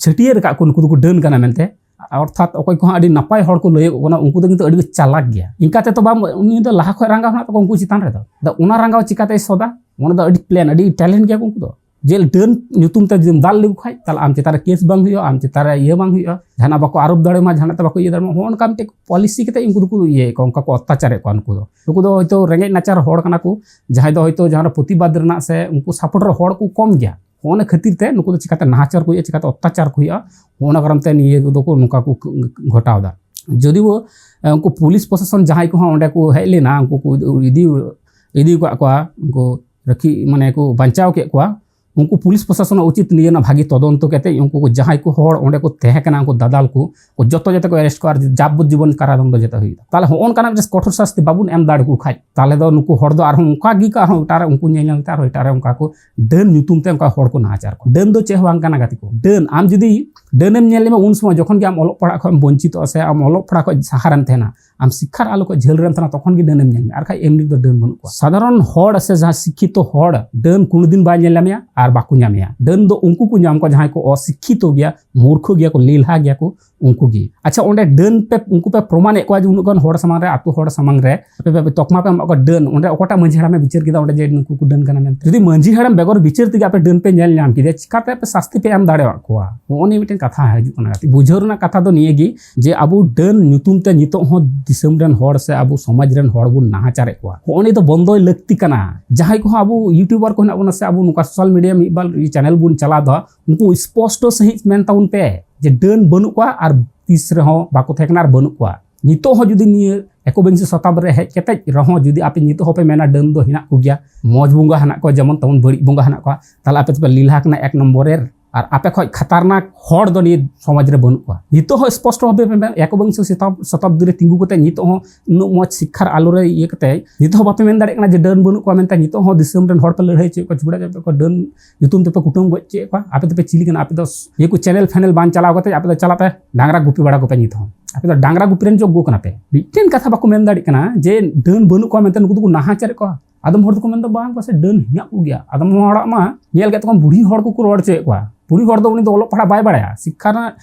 ᱪᱷᱟᱹᱴᱭᱟᱹᱨ ᱟᱠᱟᱫ ᱠᱚ ᱱᱩᱠᱩ ᱫᱚᱠᱚ ᱰᱟᱹᱱ ᱠᱟᱱᱟ ᱢᱮᱱᱛᱮ, ᱚᱨᱛᱷᱟᱛ ᱚᱠᱚᱭ ᱠᱚ ᱦᱟᱸᱜ ᱟᱹᱰᱤ ᱱᱟᱯᱟᱭ ᱦᱚᱲ ᱠᱚ ᱞᱟᱹᱭᱚᱜ ᱠᱟᱱᱟ, ᱩᱱᱠᱩ ᱫᱚ ᱠᱤᱱᱛᱩ ᱟᱹᱰᱤ ᱠᱚ ᱪᱟᱞᱟᱠ ᱜᱮᱭᱟ᱾ ᱤᱱᱠᱟ ᱛᱮ ᱛᱚ ᱵᱟᱢ, ᱩᱱᱤ ᱫᱚ ᱞᱟᱦᱟ ᱠᱷᱚᱡ ᱨᱟᱸᱜᱟᱣ ᱦᱮᱱᱟᱜ ᱛᱟᱠᱚᱣᱟ ᱩᱱᱠᱩ ᱪᱮᱛᱟᱱ ᱨᱮᱫᱚ᱾ ᱟᱫᱚ ᱚᱱᱟ ᱨᱟᱸᱜᱟᱣ ᱪᱤᱠᱟᱛᱮᱭ ᱥᱚᱫᱟ? ᱚᱱᱟ ᱫᱚ ᱟᱹᱰᱤ plan, ᱟᱹᱰᱤ talent ᱜᱮᱭᱟ ᱠᱚ ᱩᱱᱠᱩ ᱫᱚ᱾ ᱡᱮ ᱰᱟᱹᱱ ᱧᱩᱛᱩᱢ ᱛᱮ ᱡᱩᱫᱤᱢ ᱫᱟᱞ ᱞᱮᱠᱚ ᱠᱷᱟᱡ, ᱛᱟᱦᱞᱮ ᱟᱢ ᱪᱮᱛᱟᱱ ᱨᱮ case ᱵᱟᱝ ᱦᱩᱭᱩᱜᱼᱟ, ᱟᱢ ᱪᱮᱛᱟᱱ ᱨᱮ ᱤᱭᱟᱹ ᱵᱟᱝ ᱦᱩᱭᱩᱜᱼᱟ, ᱡᱟᱦᱟᱱᱟᱜ ᱵᱟᱠᱚ ᱟᱨᱳᱯ ᱫᱟᱲᱮᱭᱟᱢᱟ, ᱡᱟᱦᱟᱱᱟᱜ ᱛᱮ ᱵᱟᱠᱚ ᱤᱭᱟᱹ ᱫᱟᱲᱮᱭᱟᱢᱟ᱾ ᱦᱚᱸᱜᱼᱚ ᱱᱚᱝᱠᱟ ᱢᱤᱫᱴᱮᱡ policy ᱠᱟᱛᱮ ᱩᱱᱠᱩ ᱫᱚᱠᱚ ᱤᱭᱟᱹᱭᱮᱫ ᱠᱚᱣᱟ, ᱚᱱᱠᱟ ᱠᱚ ᱚᱛᱛᱟᱪᱟᱨᱮᱫ ᱠᱚᱣᱟ ᱱᱩᱠᱩ ᱫᱚ᱾ ᱱᱩᱠᱩ ᱫᱚ ᱦᱚᱭᱛᱳ ᱨᱮᱸᱜᱮᱡ ᱱᱟᱪᱟᱨ ᱦᱚᱲ ᱠᱟᱱᱟ ᱠᱚ, ᱡᱟᱦᱟᱸᱭ ᱫᱚ ᱦᱚᱭᱛᱳ ᱡᱟᱦᱟᱸ ᱨᱮ ᱯᱨᱚᱛᱤᱵᱟᱫ ᱨᱮᱱᱟᱜ ᱥᱮ ᱩᱱᱠᱩ support ᱨᱮ ᱦᱚᱲ ᱠᱚ ᱠᱚᱢ ᱜᱮᱭᱟ᱾ ᱚᱱᱟ ᱠᱷᱟᱹᱛᱤᱨ ᱛᱮ ᱱᱩᱠᱩ ᱫᱚ ᱪᱤᱠᱟᱛᱮ ᱱᱟᱦᱟᱪᱟᱨ ᱠᱚ ᱦᱩᱭᱩᱜᱼᱟ, ᱪᱤᱠᱟᱛᱮ ᱚᱛᱛᱟᱪᱟᱨ ᱠᱚ ᱦᱩᱭᱩᱜᱼᱟ, ᱚᱱᱟ ᱠᱟᱨᱚᱱ ᱛᱮ ᱱᱤᱭᱟᱹ ᱠᱚᱫᱚ ᱠᱚ ᱱᱚᱝᱠᱟ ᱠᱚ ᱜᱷᱚᱴᱟᱣ ᱮᱫᱟ᱾ ᱡᱚᱫᱤᱣ ᱩᱱᱠᱩ ᱯᱩᱞᱤᱥ ᱯᱨᱚᱥᱟᱥᱚᱱ ᱡᱟᱦᱟᱸᱭ ᱠᱚᱦᱚᱸ ᱚᱸᱰᱮ ᱠᱚ ᱦᱮᱡ ᱞᱮᱱᱟ, ᱩᱱᱠᱩ ᱠᱚ ᱤᱫᱤ ᱤᱫᱤ ᱟᱠᱟᱫ ᱠᱚᱣᱟ, ᱩᱱᱠᱩ ᱨᱟᱹᱠᱷᱤ ᱢᱟᱱᱮ ᱠᱚ ᱵᱟᱧᱪᱟᱣ ᱠᱮᱫ ᱠᱚᱣᱟ, ᱩᱱᱠᱩ ᱯᱩᱞᱤᱥ ᱯᱨᱚᱥᱟᱥᱚᱱᱟᱜ ᱩᱪᱤᱛ ᱱᱤᱭᱟᱹ ᱨᱮᱱᱟᱜ ᱵᱷᱟᱜᱤ ᱛᱚᱫᱚᱱᱛᱚ ᱠᱟᱛᱮ ᱩᱱᱠᱩ ᱠᱚ ᱡᱟᱦᱟᱸᱭ ᱠᱚ ᱦᱚᱲ ᱚᱸᱰᱮ ᱠᱚ ᱛᱟᱦᱮᱸ ᱠᱟᱱᱟ, ᱩᱱᱠᱩ ᱫᱟᱫᱟᱞ ᱠᱚ, ᱡᱚᱛᱚ ᱡᱟᱛᱮ ᱠᱚ arrest ᱠᱚᱣᱟ ᱟᱨ ᱡᱟᱵᱚᱡᱤᱵᱚᱱ ᱠᱟᱨᱟᱫᱚᱱᱰᱚ ᱡᱟᱛᱮ ᱦᱩᱭᱩᱜ᱾ ᱛᱟᱦᱞᱮ ᱦᱚᱸᱜᱼᱚ ᱱᱚᱝᱠᱟᱱᱟᱜ ᱢᱤᱫᱴᱮᱱ ᱠᱚᱴᱷᱳᱨ ᱥᱟᱥᱛᱤ ᱵᱟᱵᱚᱱ ᱮᱢ ᱫᱟᱲᱮ ᱟᱠᱚ ᱠᱷᱟᱡ, ᱛᱟᱦᱞᱮ ᱫᱚ ᱱᱩᱠᱩ ᱦᱚᱲ ᱫᱚ ᱟᱨᱦᱚᱸ ᱚᱱᱠᱟ ᱜᱮ ᱠᱚ ᱟᱨᱦᱚᱸ ᱮᱴᱟᱜ ᱨᱮ ᱩᱱᱠᱩ ᱧᱮᱞ ᱧᱮᱞ ᱛᱮ ᱟᱨᱦᱚᱸ ᱮᱴᱟᱜ ᱨᱮ ᱚᱱᱠᱟ ᱠᱚ ᱰᱟᱹᱱ ᱧᱩᱛᱩᱢ ᱛᱮ ᱚᱱᱠᱟ ᱦᱚᱲ ᱠᱚ ᱱᱟᱦᱟᱪᱟᱨ ᱠᱚᱣᱟ᱾ ᱰᱟᱹᱱ ᱫᱚ ᱪᱮᱫ ᱦᱚᱸ ᱵᱟᱝ ᱠᱟᱱᱟ ᱜᱟᱛᱮ ᱠᱚ᱾ ᱰᱟᱹᱱ ᱟᱢ ᱡᱩᱫᱤ ᱰᱟᱹᱱᱮᱢ ᱧᱮᱞ ᱞᱮᱢᱟ ᱩᱱ ᱥᱚᱢᱚᱭ ᱡᱚᱠᱷᱚᱱ ᱜᱮ ᱟᱢ ᱚᱞᱚᱜ ᱯᱟᱲᱦᱟᱜ ᱠᱷᱚᱱ ᱮᱢ ᱵᱚᱧᱪᱤᱛᱚᱜᱼᱟ ᱥᱮ ᱟᱢ ᱚᱞᱚᱜ ᱯᱟᱲᱦᱟᱜ ᱠᱷᱚᱱ ᱥᱟᱦᱟᱨᱮᱢ ᱛᱟᱦᱮᱱᱟ, ᱟᱢ ᱥᱤᱠᱠᱷᱟᱨ ᱟᱞᱚ ᱠᱷᱚᱱ ᱡᱷᱟᱹᱞ ᱨᱮᱢ ᱛᱟᱦᱮᱱᱟ, ᱛᱚᱠᱷᱚᱱ ᱜᱮ ᱰᱟᱹᱱᱮᱢ ᱧᱮᱞ ᱢᱮᱭᱟ᱾ ᱟᱨ ᱠᱷᱟᱡ ᱮᱢᱱᱤ ᱫᱚ ᱰᱟᱹᱱ ᱵᱟᱹᱱᱩᱜ ᱠᱚᱣᱟ᱾ ᱥᱟᱫᱷᱟᱨᱚᱱ ᱦᱚᱲ ᱥᱮ ᱡᱟᱦᱟᱸ ᱥᱤᱠᱠᱷᱤᱛᱚ ᱦᱚᱲ ᱰᱟᱹᱱ ᱠᱩᱱᱩ ᱫᱤᱱ ᱵᱟᱭ ᱧᱮᱞ ᱧᱟᱢᱮᱭᱟ ᱟᱨ ᱵᱟᱠᱚ ᱧᱟᱢᱮᱭᱟ᱾ ᱰᱟᱹᱱ ᱫᱚ ᱩᱱᱠᱩ ᱠᱚ ᱧᱟᱢ ᱠᱚᱣᱟ ᱡᱟᱦᱟᱸᱭ ᱠᱚ ᱚᱥᱤᱠᱠᱷᱤᱛᱚ ᱜᱮᱭᱟ, ᱢᱩᱨᱠᱷᱚ ᱜᱮᱭᱟ ᱠᱚ, ᱞᱮᱞᱦᱟ ᱜᱮᱭᱟ ᱠᱚ, ᱩᱱᱠᱩ ᱜᱮ᱾ ᱟᱪᱪᱷᱟ, ᱚᱸᱰᱮ ᱰᱟᱹᱱ ᱯᱮ, ᱩᱱᱠᱩ ᱯᱮ ᱯᱨᱚᱢᱟᱱᱮᱫ ᱠᱚᱣᱟ ᱡᱮ ᱩᱱᱟᱹᱜ ᱜᱟᱱ ᱦᱚᱲ ᱥᱟᱢᱟᱝ ᱨᱮ, ᱟᱛᱳ ᱦᱚᱲ ᱥᱟᱢᱟᱝ ᱨᱮ ᱟᱯᱮ ᱯᱮ ᱛᱚᱠᱢᱟ ᱯᱮ ᱮᱢᱟᱜ ᱠᱚᱣᱟ ᱰᱟᱹᱱ, ᱚᱸᱰᱮ ᱚᱠᱟᱴᱟᱜ ᱢᱟᱹᱡᱷᱤ ᱦᱟᱲᱟᱢᱮ ᱵᱤᱪᱟᱹᱨ ᱠᱮᱫᱟ ᱚᱸᱰᱮ ᱡᱮ ᱱᱩᱠᱩ ᱠᱚ ᱰᱟᱹᱱ ᱠᱟᱱᱟ ᱢᱮᱱᱛᱮ? ᱡᱩᱫᱤ ᱢᱟᱹᱡᱷᱤ ᱦᱟᱲᱟᱢ ᱵᱮᱜᱚᱨ ᱵᱤᱪᱟᱹᱨ ᱛᱮᱜᱮ ᱟᱯᱮ ᱰᱟᱹᱱ ᱯᱮ ᱧᱮᱞ ᱧᱟᱢ ᱠᱮᱫᱮᱭᱟ, ᱪᱤᱠᱟᱛᱮ ᱟᱯᱮ ᱥᱟᱥᱛᱤ ᱯᱮ ᱮᱢ ᱫᱟᱲᱮᱭᱟᱜ ᱠᱚᱣᱟ? ᱱᱚᱜᱼᱚ ᱱᱤᱭᱟᱹ ᱢᱤᱫᱴᱮᱱ ᱠᱟᱛᱷᱟ ᱦᱤᱡᱩᱜ ᱠᱟᱱᱟ᱾ ᱵᱩᱡᱷᱟᱹᱣ ᱨᱮᱱᱟᱜ ᱠᱟᱛᱷᱟ ᱫᱚ ᱱᱤᱭᱟᱹ ᱜᱮ ᱡᱮ ᱟᱵᱚ ᱰᱟᱹᱱ ᱧᱩᱛᱩᱢ ᱛᱮ ᱱᱤᱛᱚᱜ ᱦᱚᱸ ᱫᱤᱥᱚᱢ ᱨᱮᱱ ᱦᱚᱲ ᱥᱮ ᱟᱵᱚ ᱥᱚᱢᱟᱡᱽ ᱨᱮᱱ ᱦᱚᱲ ᱵᱚᱱ ᱱᱟᱦᱟᱪᱟᱨᱮᱫ ᱠᱚᱣᱟ᱾ ᱦᱚᱸᱜᱼᱚ ᱱᱤᱭᱟᱹ ᱫᱚ ᱵᱚᱱᱫᱚᱭ ᱞᱟᱹᱠᱛᱤ ᱠᱟᱱᱟ᱾ ᱡᱟᱦᱟᱸᱭ ᱠᱚᱦᱚᱸ ᱟᱵᱚ YouTuber ᱠᱚ ᱦᱮᱱᱟᱜ ᱵᱚᱱᱟ ᱥᱮ ᱟᱵᱚ ᱱᱚᱝᱠᱟ social media ᱢᱤᱫ ᱵᱟᱨ channel ᱵᱚᱱ ᱪᱟᱞᱟᱣ ᱮᱫᱟ, ᱩᱱᱠᱩ ᱥᱯᱚᱥᱴᱚ ᱥᱟᱺᱦᱤᱡ ᱢᱮᱱ ᱛᱟᱵᱚᱱ ᱯᱮ ᱡᱮ ᱰᱟᱹᱱ ᱵᱟᱹᱱᱩᱜ ᱠᱚᱣᱟ ᱟᱨ ᱛᱤᱥ ᱨᱮᱦᱚᱸ ᱵᱟᱠᱚ ᱛᱟᱦᱮᱸ ᱠᱟᱱᱟ ᱟᱨ ᱵᱟᱹᱱᱩᱜ ᱠᱚᱣᱟ᱾ ᱱᱤᱛᱚᱜ ᱦᱚᱸ ᱡᱩᱫᱤ ᱱᱤᱭᱟᱹ ᱮᱠᱚᱵᱤᱝᱥᱚ ᱥᱚᱛᱟᱵᱫᱤ ᱨᱮ ᱦᱮᱡ ᱠᱟᱛᱮ ᱨᱮᱦᱚᱸ ᱡᱩᱫᱤ ᱟᱯᱮ ᱱᱤᱛᱚᱜ ᱦᱚᱸᱯᱮ ᱢᱮᱱᱟ ᱰᱟᱹᱱ ᱫᱚ ᱦᱮᱱᱟᱜ ᱠᱚᱜᱮᱭᱟ, ᱢᱚᱡᱽ ᱵᱚᱸᱜᱟ ᱦᱮᱱᱟᱜ ᱠᱚᱣᱟ, ᱡᱮᱢᱚᱱ ᱛᱮᱢᱚᱱ ᱵᱟᱹᱲᱤᱡ ᱵᱚᱸᱜᱟ ᱦᱮᱱᱟᱜ ᱠᱚᱣᱟ, ᱛᱟᱦᱚᱞᱮ ᱟᱯᱮ ᱫᱚᱯᱮ ᱞᱤᱞᱦᱟ ᱠᱟᱱᱟ ᱮᱠ ᱱᱚᱢᱵᱚᱨ ᱨᱮ᱾ ᱟᱨ ᱟᱯᱮ ᱠᱷᱚᱡ ᱠᱷᱟᱛᱟᱨᱱᱟᱠ ᱦᱚᱲ ᱫᱚ ᱱᱤᱭᱟᱹ ᱥᱚᱢᱟᱡᱽ ᱨᱮ ᱵᱟᱹᱱᱩᱜ ᱠᱚᱣᱟ᱾ ᱱᱤᱛᱚᱜ ᱦᱚᱸ ᱥᱯᱚᱥᱴᱚ ᱵᱷᱟᱵᱮ ᱯᱮ ᱢᱮᱱ, ᱮᱠᱚᱵᱤᱝᱥᱚ ᱥᱚᱛᱟᱵ-, ᱥᱚᱛᱟᱵᱫᱤ ᱨᱮ ᱛᱤᱸᱜᱩ ᱠᱟᱛᱮ ᱱᱤᱛᱚᱜ ᱦᱚᱸ ᱩᱱᱟᱹᱜ ᱢᱚᱡᱽ ᱥᱤᱠᱠᱷᱟᱨ ᱟᱞᱚ ᱨᱮ ᱤᱭᱟᱹ ᱠᱟᱛᱮ ᱱᱤᱛᱚᱜ ᱦᱚᱸ ᱵᱟᱯᱮ ᱢᱮᱱ ᱫᱟᱲᱮᱭᱟᱜ ᱠᱟᱱᱟ ᱡᱮ ᱰᱟᱹᱱ ᱵᱟᱹᱱᱩᱜ ᱠᱚᱣᱟ ᱢᱮᱱᱛᱮ᱾ ᱱᱤᱛᱚᱜ ᱦᱚᱸ ᱫᱤᱥᱚᱢ ᱨᱮᱱ ᱦᱚᱲ ᱯᱮ ᱞᱟᱹᱲᱦᱟᱹᱭ ᱦᱚᱪᱚᱭᱮᱫ ᱠᱚᱣᱟ, ᱡᱷᱩᱜᱽᱲᱟ ᱦᱚᱪᱚᱭᱮᱫ ᱠᱚᱣᱟ, ᱰᱟᱹᱱ ᱧᱩᱛᱩᱢ ᱛᱮᱯᱮ ᱠᱩᱴᱟᱹᱢ ᱜᱚᱡ ᱦᱚᱪᱚᱭᱮᱫ ᱠᱚᱣᱟ᱾ ᱟᱯᱮ ᱫᱚᱯᱮ ᱪᱤᱞᱤ ᱠᱟᱱᱟ? ᱟᱯᱮ ᱫᱚ ᱤᱭᱟᱹ ᱠᱚ ᱪᱮᱱᱮᱞ ᱯᱷᱮᱱᱮᱞ ᱵᱟᱝ ᱪᱟᱞᱟᱣ ᱠᱟᱛᱮ ᱟᱯᱮ ᱫᱚ ᱪᱟᱞᱟᱜ ᱯᱮ ᱰᱟᱝᱨᱟ ᱜᱩᱯᱤ ᱵᱟᱲᱟ ᱠᱚᱯᱮ᱾ ᱱᱤᱛ ᱦᱚᱸ ᱟᱯᱮ ᱫᱚ ᱰᱟᱝᱨᱟ ᱜᱩᱯᱤ ᱨᱮᱱ ᱡᱳᱜᱽᱜᱚ ᱠᱟᱱᱟ ᱯᱮ᱾ ᱢᱤᱫᱴᱮᱱ ᱠᱟᱛᱷᱟ ᱵᱟᱠᱚ ᱢᱮᱱ ᱫᱟᱲᱮᱭᱟᱜ ᱠᱟᱱᱟ ᱡᱮ ᱰᱟᱹᱱ ᱵᱟᱹᱱᱩᱜ ᱠᱚᱣᱟ ᱢᱮᱱᱛᱮ ᱱᱩᱠᱩ ᱫᱚᱠᱚ ᱱᱟᱦᱟᱪᱟᱨᱮᱫ ᱠᱚᱣᱟ᱾ ᱟᱫᱚᱢ ᱦᱚᱲ ᱫᱚᱠᱚ ᱢᱮᱱᱫᱟ, "ᱵᱟᱝ, ᱯᱟᱥᱮᱡ ᱰᱟᱹᱱ ᱦᱮᱱᱟᱜ ᱠᱚᱜᱮᱭᱟ᱾" ᱟᱫᱚᱢ ᱦᱚᱲᱟᱜ ᱢᱟ ᱧᱮᱞ ᱠᱮᱫ ᱛᱟᱠᱚᱣᱟᱢ, ᱵᱩᱲᱦᱤ ᱦᱚᱲ ᱠᱚᱠᱚ ᱨᱚᱲ ᱦᱚᱪᱚᱭᱮᱫ ᱠᱚᱣᱟ᱾ ᱵᱩᱲᱦᱤ ᱦᱚᱲ ᱫᱚ ᱩᱱᱤ ᱫᱚ ᱚᱞᱚᱜ ᱯᱟᱲᱦᱟᱜ ᱵᱟᱭ ᱵᱟᱲᱟᱭᱟ, ᱥᱤᱠᱠᱷᱟ ᱨᱮᱱᱟᱜ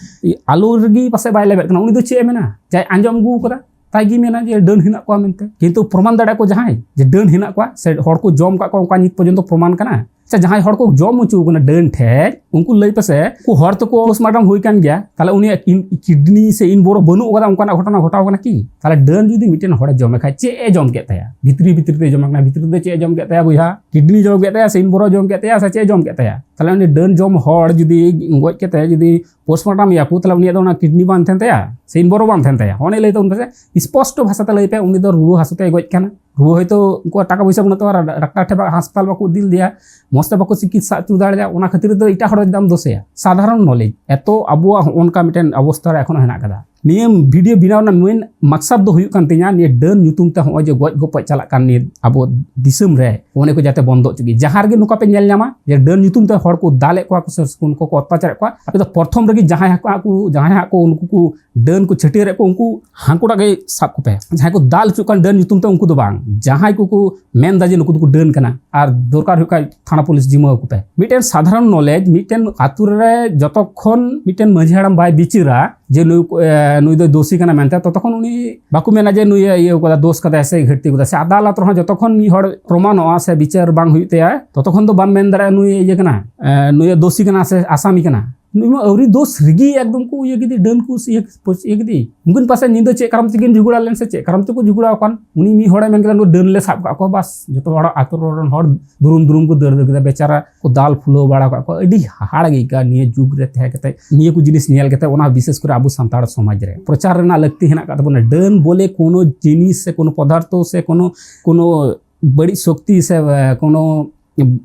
ᱟᱞᱚ ᱨᱮᱜᱮ ᱯᱟᱥᱮᱡ ᱵᱟᱭ ᱞᱮᱵᱮᱫ ᱠᱟᱱᱟ᱾ ᱩᱱᱤ ᱫᱚ ᱪᱮᱫ ᱮ ᱢᱮᱱᱟ? ᱡᱟᱭ ᱟᱸᱡᱚᱢ ᱟᱹᱜᱩ ᱠᱟᱫᱟ, ᱛᱟᱭ ᱜᱮ ᱢᱮᱱᱟ ᱡᱮ ᱰᱟᱹᱱ ᱦᱮᱱᱟᱜ ᱠᱚᱣᱟ ᱢᱮᱱᱛᱮ᱾ ᱠᱤᱱᱛᱩ ᱯᱨᱚᱢᱟᱱ ᱫᱟᱲᱮᱭᱟᱜᱼᱟ ᱠᱚ ᱡᱟᱦᱟᱸᱭ ᱡᱮ ᱰᱟᱹᱱ ᱦᱮᱱᱟᱜ ᱠᱚᱣᱟ, ᱥᱮ ᱦᱚᱲ ᱠᱚ ᱡᱚᱢ ᱟᱠᱟᱫ ᱠᱚᱣᱟ, ᱚᱱᱠᱟ ᱱᱤᱛ ᱯᱚᱨᱡᱚᱱᱛᱚ ᱯᱨᱚᱢᱟᱱ ᱠᱟᱱᱟ᱾ ᱟᱪᱪᱷᱟ, ᱡᱟᱦᱟᱸᱭ ᱦᱚᱲ ᱠᱚ ᱡᱚᱢ ᱦᱚᱪᱚ ᱠᱟᱱᱟ ᱰᱟᱹᱱ ᱴᱷᱮᱡ, ᱩᱱᱠᱩ ᱞᱟᱹᱭ ᱯᱮᱥᱮ, ᱩᱱᱠᱩ ᱦᱚᱲ ᱛᱮᱠᱚ ᱯᱳᱥᱴᱢᱚᱨᱴᱮᱢ ᱦᱩᱭ ᱠᱟᱱ ᱜᱮᱭᱟ, ᱛᱟᱦᱞᱮ ᱩᱱᱤᱭᱟᱜ ᱠᱤᱰᱱᱤ ᱥᱮ ᱤᱱ ᱵᱳᱨᱳ ᱵᱟᱹᱱᱩᱜ ᱟᱠᱟᱫᱟ, ᱚᱱᱠᱟᱱᱟᱜ ᱜᱷᱚᱴᱚᱱᱟ ᱜᱷᱚᱴᱟᱣ ᱠᱟᱱᱟ ᱠᱤ? ᱛᱟᱦᱞᱮ ᱰᱟᱹᱱ ᱡᱩᱫᱤ ᱢᱤᱫᱴᱮᱱ ᱦᱚᱲᱮ ᱡᱚᱢᱮ ᱠᱷᱟᱡ, ᱪᱮᱫ ᱮ ᱡᱚᱢ ᱠᱮᱫ ᱛᱟᱭᱟ? ᱵᱷᱤᱛᱨᱤ ᱵᱷᱤᱛᱨᱤ ᱛᱮ ᱡᱚᱢ ᱠᱟᱱᱟ, ᱵᱷᱤᱛᱨᱤ ᱛᱮ ᱪᱮᱫ ᱮ ᱡᱚᱢ ᱠᱮᱫ ᱛᱟᱭᱟ ᱵᱚᱭᱦᱟ? ᱠᱤᱰᱱᱤ ᱡᱚᱢ ᱠᱮᱫ ᱛᱟᱭᱟ, ᱥᱮ ᱤᱱ ᱵᱳᱨᱳ ᱡᱚᱢ ᱠᱮᱫ ᱛᱟᱭᱟ, ᱥᱮ ᱪᱮᱫ ᱮ ᱡᱚᱢ ᱠᱮᱫ ᱛᱟᱭᱟ? ᱛᱟᱦᱞᱮ ᱩᱱᱤ ᱰᱟᱹᱱ ᱡᱚᱢ ᱦᱚᱲ ᱡᱩᱫᱤ ᱜᱚᱡ ᱠᱟᱛᱮ ᱡᱩᱫᱤ ᱯᱳᱥᱴᱢᱚᱨᱴᱮᱢ ᱮᱭᱟ ᱠᱚ, ᱛᱟᱦᱞᱮ ᱩᱱᱤᱭᱟᱜ ᱫᱚ ᱚᱱᱟ ᱠᱤᱰᱱᱤ ᱵᱟᱝ ᱛᱟᱦᱮᱱ ᱛᱟᱭᱟ, ᱥᱮ ᱤᱱ ᱵᱳᱨᱳ ᱵᱟᱝ ᱛᱟᱦᱮᱱ ᱛᱟᱭᱟ? ᱚᱱᱮ ᱞᱟᱹᱭ ᱛᱟᱵᱚᱱ ᱯᱮᱥᱮ, ᱥᱯᱚᱥᱴᱚ ᱵᱷᱟᱥᱟ ᱛᱮ ᱞᱟᱹᱭ ᱯᱮ, ᱩᱱᱤ ᱫᱚ ᱨᱩᱣᱟᱹ ᱦᱟᱹᱥᱩ ᱛᱮ ᱜᱚᱡ ᱠᱟᱱᱟ᱾ ᱨᱩᱣᱟᱹ ᱦᱚᱭᱛᱳ ᱩᱱᱠᱩᱣᱟᱜ ᱴᱟᱠᱟ ᱯᱚᱭᱥᱟ ᱵᱟᱹᱱᱩᱜ ᱛᱟᱠᱚᱣᱟ, ᱰᱟ-, ᱰᱟᱠᱛᱟᱨ ᱴᱷᱮᱱ ᱵᱟ-, ᱦᱟᱥᱯᱟᱛᱟᱞ ᱵᱟᱠᱚ ᱤᱫᱤ ᱞᱮᱫᱮᱭᱟ, ᱢᱚᱡᱽ ᱛᱮ ᱵᱟᱠᱚ ᱪᱤᱠᱤᱛᱥᱟ ᱦᱚᱪᱚ ᱫᱟᱲᱮᱭᱟᱫᱟ, ᱚᱱᱟ ᱠᱷᱟᱹᱛᱤᱨ ᱫᱚ ᱮᱴᱟᱜ ᱦᱚᱲ ᱪᱮᱫᱟᱜ ᱮᱢ ᱫᱳᱥᱮᱭᱟ? ᱥᱟᱫᱷᱟᱨᱚᱱ ᱱᱚᱞᱮᱡᱽ, ᱮᱛᱚ ᱟᱵᱚᱣᱟᱜ ᱦᱚᱸᱜᱼᱚ ᱱᱚᱝᱠᱟ ᱢᱤᱫᱴᱮᱱ ᱚᱵᱚᱥᱛᱷᱟ ᱨᱮ ᱮᱠᱷᱚᱱ ᱦᱚᱸ ᱦᱮᱱᱟᱜ ᱟᱠᱟᱫᱟ᱾ ᱱᱤᱭᱟᱹ ᱵᱷᱤᱰᱤᱭᱳ ᱵᱮᱱᱟᱣ ᱨᱮᱱᱟᱜ ᱢᱮᱱ ᱢᱟᱠᱥᱟᱫ ᱫᱚ ᱦᱩᱭᱩᱜ ᱠᱟᱱ ᱛᱤᱧᱟ, ᱱᱤᱭᱟᱹ ᱰᱟᱹᱱ ᱧᱩᱛᱩᱢ ᱛᱮ ᱦᱚᱸᱜᱼᱚᱭ ᱡᱮ ᱜᱚᱡ ᱜᱚᱯᱚᱡ ᱪᱟᱞᱟᱜ ᱠᱟᱱ ᱱᱤᱭᱟᱹ ᱟᱵᱚ ᱫᱤᱥᱚᱢ ᱨᱮ, ᱚᱱᱟ ᱠᱚ ᱡᱟᱛᱮ ᱵᱚᱱᱫᱚ ᱦᱚᱪᱚᱜ ᱜᱮ᱾ ᱡᱟᱦᱟᱸ ᱨᱮᱜᱮ ᱱᱚᱝᱠᱟ ᱯᱮ ᱧᱮᱞ ᱧᱟᱢᱟ ᱡᱮ ᱰᱟᱹᱱ ᱧᱩᱛᱩᱢ ᱛᱮ ᱦᱚᱲ ᱠᱚ ᱫᱟᱞᱮᱫ ᱠᱚᱣᱟ ᱠᱚ ᱥᱮ ᱩᱱᱠᱩ ᱠᱚ ᱚᱛᱛᱟᱪᱟᱨᱮᱫ ᱠᱚᱣᱟ, ᱟᱯᱮ ᱫᱚ ᱯᱨᱚᱛᱷᱚᱢ ᱨᱮᱜᱮ ᱡᱟᱦᱟᱸᱭ ᱦᱟᱸᱜ ᱠᱚ, ᱡᱟᱦᱟᱸᱭ ᱦᱟᱸᱜ ᱠᱚ ᱩᱱᱠᱩ ᱠᱚ ᱰᱟᱹᱱ ᱠᱚ ᱪᱷᱟᱹᱴᱭᱟᱹᱨᱮᱫ ᱠᱚ, ᱩᱱᱠᱩ ᱦᱟᱹᱱᱠᱩᱴᱟᱜ ᱜᱮ ᱥᱟᱵ ᱠᱚᱯᱮ᱾ ᱡᱟᱦᱟᱸᱭ ᱠᱚ ᱫᱟᱞ ᱦᱚᱪᱚᱜ ᱠᱟᱱ ᱰᱟᱹᱱ ᱧᱩᱛᱩᱢ ᱛᱮ, ᱩᱱᱠᱩ ᱫᱚ ᱵᱟᱝ, ᱡᱟᱦᱟᱸᱭ ᱠᱚᱠᱚ ᱢᱮᱱ ᱮᱫᱟ ᱡᱮ ᱱᱩᱠᱩ ᱫᱚᱠᱚ ᱰᱟᱹᱱ ᱠᱟᱱᱟ, ᱟᱨ ᱫᱚᱨᱠᱟᱨ ᱦᱩᱭᱩᱜ ᱠᱷᱟᱱ ᱛᱷᱟᱱᱟ ᱯᱩᱞᱤᱥ ᱡᱤᱢᱟᱹ ᱟᱠᱚ ᱯᱮ᱾ ᱢᱤᱫᱴᱮᱱ ᱥᱟᱫᱷᱟᱨᱚᱱ ᱱᱚᱞᱮᱡᱽ, ᱢᱤᱫᱴᱮᱱ ᱟᱛᱳ ᱨᱮ ᱡᱚᱛᱚᱠᱷᱚᱱ ᱢᱤᱫᱴᱮᱱ ᱢᱟᱹᱡᱷᱤ ᱦᱟᱲᱟᱢ ᱵᱟᱭ ᱵᱤᱪᱟᱹᱨᱟ ᱡᱮ ᱱᱩᱭ ᱠᱚ, ᱮ, ᱱᱩᱭ ᱫᱚᱭ ᱫᱳᱥᱤ ᱠᱟᱱᱟ ᱢᱮᱱᱛᱮ, ᱛᱚᱛᱚᱠᱷᱚᱱ ᱩᱱᱤ ᱵᱟᱠᱚ ᱢᱮᱱᱟ ᱡᱮ ᱱᱩᱭ ᱤᱭᱟᱹ ᱠᱟᱫᱟ, ᱫᱳᱥ ᱠᱟᱫᱟᱭ ᱥᱮ ᱜᱷᱟᱹᱴᱛᱤ ᱠᱟᱫᱟ᱾ ᱥᱮ ᱟᱫᱟᱞᱚᱛ ᱨᱮᱦᱚᱸ ᱡᱚᱛᱚᱠᱷᱚᱱ ᱢᱤᱫ ᱦᱚᱲ ᱯᱨᱚᱢᱟᱱᱚᱜᱼᱟ ᱥᱮ ᱵᱤᱪᱟᱹᱨ ᱵᱟᱝ ᱦᱩᱭᱩᱜ ᱛᱟᱭᱟ, ᱛᱚᱛᱚᱠᱷᱚᱱ ᱫᱚ ᱵᱟᱢ ᱢᱮᱱ ᱫᱟᱲᱮᱭᱟᱜᱼᱟ ᱱᱩᱭ ᱤᱭᱟᱹ ᱠᱟᱱᱟ, ᱮ, ᱱᱩᱭ ᱫᱳᱥᱤ ᱠᱟᱱᱟ ᱥᱮ ᱟᱥᱟᱢᱤ ᱠᱟᱱᱟ᱾ ᱱᱩᱭ ᱢᱟ ᱟᱹᱣᱨᱤ ᱫᱳᱥ ᱨᱮᱜᱮ ᱮᱠᱫᱚᱢ ᱠᱚ ᱤᱭᱟᱹ ᱠᱮᱫᱮ, ᱰᱟᱹᱱ ᱠᱚ ᱤᱭᱟᱹ ᱤᱭᱟᱹ ᱠᱮᱫᱮ᱾ ᱩᱱᱠᱤᱱ ᱯᱟᱥᱮ ᱧᱤᱫᱟᱹ ᱪᱮᱫ ᱠᱟᱨᱚᱱ ᱛᱮᱠᱤᱱ ᱡᱷᱚᱜᱽᱲᱟ ᱞᱮᱱ ᱥᱮ ᱪᱮᱫ ᱠᱟᱨᱚᱱ ᱛᱮᱠᱚ ᱡᱷᱚᱜᱽᱲᱟ ᱟᱠᱟᱱ, ᱩᱱᱤ ᱢᱤᱫ ᱦᱚᱲᱮ ᱢᱮᱱ ᱠᱮᱫᱟ, "ᱱᱩᱭ ᱰᱟᱹᱱ ᱞᱮ ᱥᱟᱵ ᱠᱟᱜ ᱠᱚᱣᱟ, ᱵᱟᱥ ᱡᱚᱛᱚ ᱦᱚᱲ ᱟᱛᱳ ᱨᱮᱱ ᱦᱚᱲ ᱫᱩᱨᱩᱢ ᱫᱩᱨᱩᱢ ᱠᱚ ᱫᱟᱹᱲ ᱠᱮᱫᱟ, ᱵᱮᱪᱟᱨᱟ ᱠᱚ ᱫᱟᱞ ᱯᱷᱩᱞᱟᱹᱣ ᱵᱟᱲᱟ ᱠᱟᱜ ᱠᱚᱣᱟ᱾" ᱟᱹᱰᱤ ᱦᱟᱦᱟᱲ ᱜᱮ ᱟᱹᱭᱠᱟᱹᱜᱼᱟ ᱱᱤᱭᱟᱹ ᱡᱩᱜᱽ ᱨᱮ ᱛᱟᱦᱮᱸ ᱠᱟᱛᱮ, ᱱᱤᱭᱟᱹ ᱠᱚ ᱡᱤᱱᱤᱥ ᱧᱮᱞ ᱠᱟᱛᱮ᱾ ᱚᱱᱟ ᱵᱤᱥᱮᱥ ᱠᱚᱨᱮ ᱟᱵᱚ ᱥᱟᱱᱛᱟᱲ ᱥᱚᱢᱟᱡᱽ ᱨᱮ ᱯᱨᱚᱪᱟᱨ ᱨᱮᱱᱟᱜ ᱞᱟᱹᱠᱛᱤ ᱦᱮᱱᱟᱜ ᱟᱠᱟᱫ ᱛᱟᱵᱚᱱᱟ᱾ ᱰᱟᱹᱱ ᱵᱚᱞᱮ ᱠᱳᱱᱳ ᱡᱤᱱᱤᱥ ᱥᱮ ᱠᱳᱱᱳ ᱯᱚᱫᱟᱨᱛᱷᱚ ᱥᱮ ᱠᱳᱱᱳ, ᱠᱳᱱᱳ ᱵᱟᱹᱲᱤᱡ ᱥᱚᱠᱛᱤ ᱥᱮ, ᱮ, ᱠᱳᱱᱳ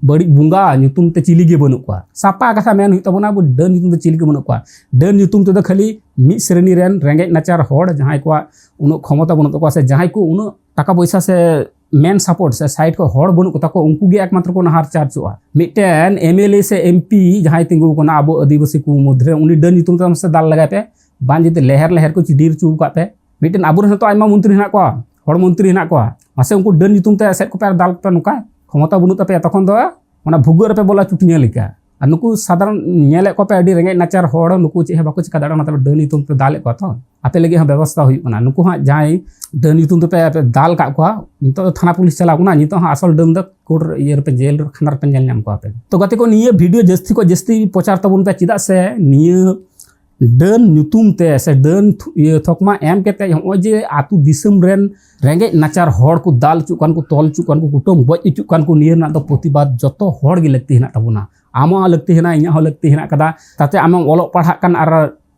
ᱵᱟᱹᱲᱤᱡ ᱵᱚᱸᱜᱟ ᱧᱩᱛᱩᱢ ᱛᱮ ᱪᱤᱞᱤ ᱜᱮ ᱵᱟᱹᱱᱩᱜ ᱠᱚᱣᱟ᱾ ᱥᱟᱯᱟ ᱠᱟᱛᱷᱟ ᱢᱮᱱ ᱦᱩᱭᱩᱜ ᱛᱟᱵᱚᱱᱟ, ᱟᱵᱚ ᱰᱟᱹᱱ ᱧᱩᱛᱩᱢ ᱛᱮ ᱪᱤᱞᱤ ᱜᱮ ᱵᱟᱹᱱᱩᱜ ᱠᱚᱣᱟ᱾ ᱰᱟᱹᱱ ᱧᱩᱛᱩᱢ ᱛᱮᱫᱚ ᱠᱷᱟᱹᱞᱤ ᱢᱤᱫ ᱥᱨᱮᱱᱤ ᱨᱮᱱ ᱨᱮᱸᱜᱮᱡ ᱱᱟᱪᱟᱨ ᱦᱚᱲ, ᱡᱟᱦᱟᱸᱭ ᱠᱚᱣᱟᱜ ᱩᱱᱟᱹᱜ ᱠᱷᱚᱢᱚᱛᱟ ᱵᱟᱹᱱᱩᱜ ᱛᱟᱠᱚᱣᱟ ᱥᱮ ᱡᱟᱦᱟᱸᱭ ᱠᱚ ᱩᱱᱟᱹᱜ ᱴᱟᱠᱟ ᱯᱚᱭᱥᱟ ᱥᱮ ᱢᱮᱱ ᱥᱟᱯᱳᱨᱴ ᱥᱮ ᱥᱟᱭᱤᱰ ᱠᱷᱚᱱ ᱦᱚᱲ ᱵᱟᱹᱱᱩᱜ ᱠᱚᱛᱟ ᱠᱚᱣᱟ, ᱩᱱᱠᱩ ᱜᱮ ᱮᱠᱢᱟᱛᱨᱚ ᱠᱚ ᱱᱟᱦᱟᱨ ᱪᱟᱨᱪᱚᱜᱼᱟ᱾ ᱢᱤᱫᱴᱮᱱ ᱮᱢ ᱮᱞ ᱮ ᱥᱮ ᱮᱢ ᱯᱤ ᱡᱟᱦᱟᱸᱭ ᱛᱤᱸᱜᱩ ᱟᱠᱟᱱᱟ ᱟᱵᱚ ᱟᱹᱫᱤᱵᱟᱹᱥᱤ ᱠᱚ ᱢᱚᱫᱽᱫᱷᱮ ᱨᱮ, ᱩᱱᱤ ᱰᱟᱹᱱ ᱧᱩᱛᱩᱢ ᱛᱮ ᱢᱟᱥᱮ ᱫᱟᱞ ᱞᱟᱜᱟᱭ ᱯᱮ, ᱵᱟᱝ ᱡᱩᱫᱤ ᱞᱮᱦᱮᱨ ᱞᱮᱦᱮᱨ ᱠᱚ ᱪᱤᱰᱤᱨ ᱦᱚᱪᱚ ᱟᱠᱟᱫ ᱯᱮ᱾ ᱢᱤᱫᱴᱮᱱ ᱟᱵᱚᱨᱮᱱ ᱦᱚᱸᱛᱚ ᱟᱭᱢᱟ ᱢᱚᱱᱛᱨᱤ ᱦᱮᱱᱟᱜ ᱠᱚᱣᱟ, ᱦᱚᱲ ᱢᱚᱱᱛᱨᱤ ᱦᱮᱱᱟᱜ ᱠᱚᱣᱟ, ᱢᱟᱥᱮ ᱩᱱᱠᱩ ᱰᱟᱹᱱ ᱧᱩᱛᱩᱢ ᱛᱮ ᱮᱥᱮᱫ ᱠᱚᱯᱮ ᱟᱨ ᱫᱟᱞ ᱠᱚᱯᱮ, ᱱᱚᱝᱠᱟ ᱠᱷᱚᱢᱚᱛᱟ ᱵᱟᱹᱱᱩᱜ ᱛᱟᱯᱮᱭᱟ, ᱛᱚᱠᱷᱚᱱ ᱫᱚ ᱚᱱᱟ ᱵᱷᱩᱜᱟᱹᱜ ᱨᱮᱯᱮ ᱵᱚᱞᱚ ᱪᱩᱴᱤᱭᱟᱹ ᱞᱮᱠᱟ᱾ ᱟᱨ ᱱᱩᱠᱩ ᱥᱟᱫᱷᱟᱨᱚᱱ ᱧᱮᱞᱮᱫ ᱠᱚᱣᱟ ᱯᱮ ᱟᱹᱰᱤ ᱨᱮᱸᱜᱮᱡ ᱱᱟᱪᱟᱨ ᱦᱚᱲ, ᱱᱩᱠᱩ ᱪᱮᱫ ᱦᱚᱸ ᱵᱟᱠᱚ ᱪᱤᱠᱟ ᱫᱟᱲᱮᱭᱟᱜᱼᱟ, ᱚᱱᱟ ᱛᱮ ᱰᱟᱹᱱ ᱧᱩᱛᱩᱢ ᱯᱮ ᱫᱟᱞᱮᱫ ᱠᱚᱣᱟ᱾ ᱛᱚ ᱟᱯᱮ ᱞᱟᱹᱜᱤᱫ ᱦᱚᱸ ᱵᱮᱵᱚᱥᱛᱷᱟ ᱦᱩᱭᱩᱜ ᱠᱟᱱᱟ᱾ ᱱᱩᱠᱩ ᱦᱟᱸᱜ ᱡᱟᱦᱟᱸᱭ ᱰᱟᱹᱱ ᱧᱩᱛᱩᱢ ᱛᱮᱯᱮ ᱟᱯᱮ ᱫᱟᱞ ᱠᱟᱜ ᱠᱚᱣᱟ, ᱱᱤᱛᱚᱜ ᱫᱚ ᱛᱷᱟᱱᱟ ᱯᱩᱞᱤᱥ ᱪᱟᱞᱟᱣ ᱠᱟᱱᱟ, ᱱᱤᱛᱚᱜ ᱦᱚᱸ ᱟᱥᱚᱞ ᱰᱟᱹᱱ ᱫᱚ ᱠᱳᱨᱴ ᱤᱭᱟᱹ ᱨᱮᱯᱮ, ᱡᱮᱞ ᱨᱮ, ᱠᱷᱟᱱᱟ ᱨᱮᱯᱮ ᱧᱮᱞ ᱧᱟᱢ ᱠᱚᱣᱟ ᱯᱮ᱾ ᱛᱚ ᱜᱟᱛᱮ ᱠᱚ, ᱱᱤᱭᱟᱹ ᱵᱷᱤᱰᱤᱭᱳ ᱡᱟᱹᱥᱛᱤ ᱠᱷᱚᱱ ᱡᱟᱹᱥᱛᱤ ᱯᱨᱚᱪᱟᱨ ᱛᱟᱵᱚᱱ ᱯᱮ, ᱪᱮᱫᱟᱜ ᱥᱮ ᱱᱤᱭᱟᱹ ᱰᱟᱹᱱ ᱧᱩᱛᱩᱢ ᱛᱮ ᱥᱮ ᱰᱟᱹᱱ ᱛᱷᱩ-, ᱤᱭᱟᱹ ᱛᱷᱚᱠᱢᱟ ᱮᱢ ᱠᱟᱛᱮ ᱱᱚᱜᱼᱚᱭ ᱡᱮ ᱟᱹᱛᱩ ᱫᱤᱥᱚᱢ ᱨᱮᱱ ᱨᱮᱸᱜᱮᱡ ᱱᱟᱪᱟᱨ ᱦᱚᱲ ᱠᱚ ᱫᱟᱞ ᱦᱚᱪᱚᱜ ᱠᱟᱱ ᱠᱚ, ᱛᱚᱞ ᱦᱚᱪᱚᱜ ᱠᱟᱱ ᱠᱚ, ᱠᱩᱴᱟᱹᱢ ᱜᱚᱡ ᱦᱚᱪᱚᱜ ᱠᱟᱱ ᱠᱚ, ᱱᱤᱭᱟᱹ ᱨᱮᱱᱟᱜ ᱫᱚ ᱯᱨᱚᱛᱤᱵᱟᱫ ᱡᱚᱛᱚ ᱦᱚᱲ ᱜᱮ ᱞᱟᱹᱠᱛᱤ ᱦᱮᱱᱟᱜ ᱛᱟᱵᱚᱱᱟ᱾ ᱟᱢᱟᱜ ᱦᱚᱸ ᱞᱟᱹᱠᱛᱤ ᱦᱮᱱᱟᱜᱼᱟ, ᱤᱧᱟᱹᱜ ᱦᱚᱸ ᱞᱟᱹᱠᱛᱤ ᱦᱮᱱᱟᱜ ᱠᱟᱫᱟ᱾ ᱛᱟᱛᱮ ᱟᱢᱮᱢ ᱚᱞᱚᱜ ᱯᱟᱲᱦᱟᱜ ᱠᱟᱱ ᱟᱨ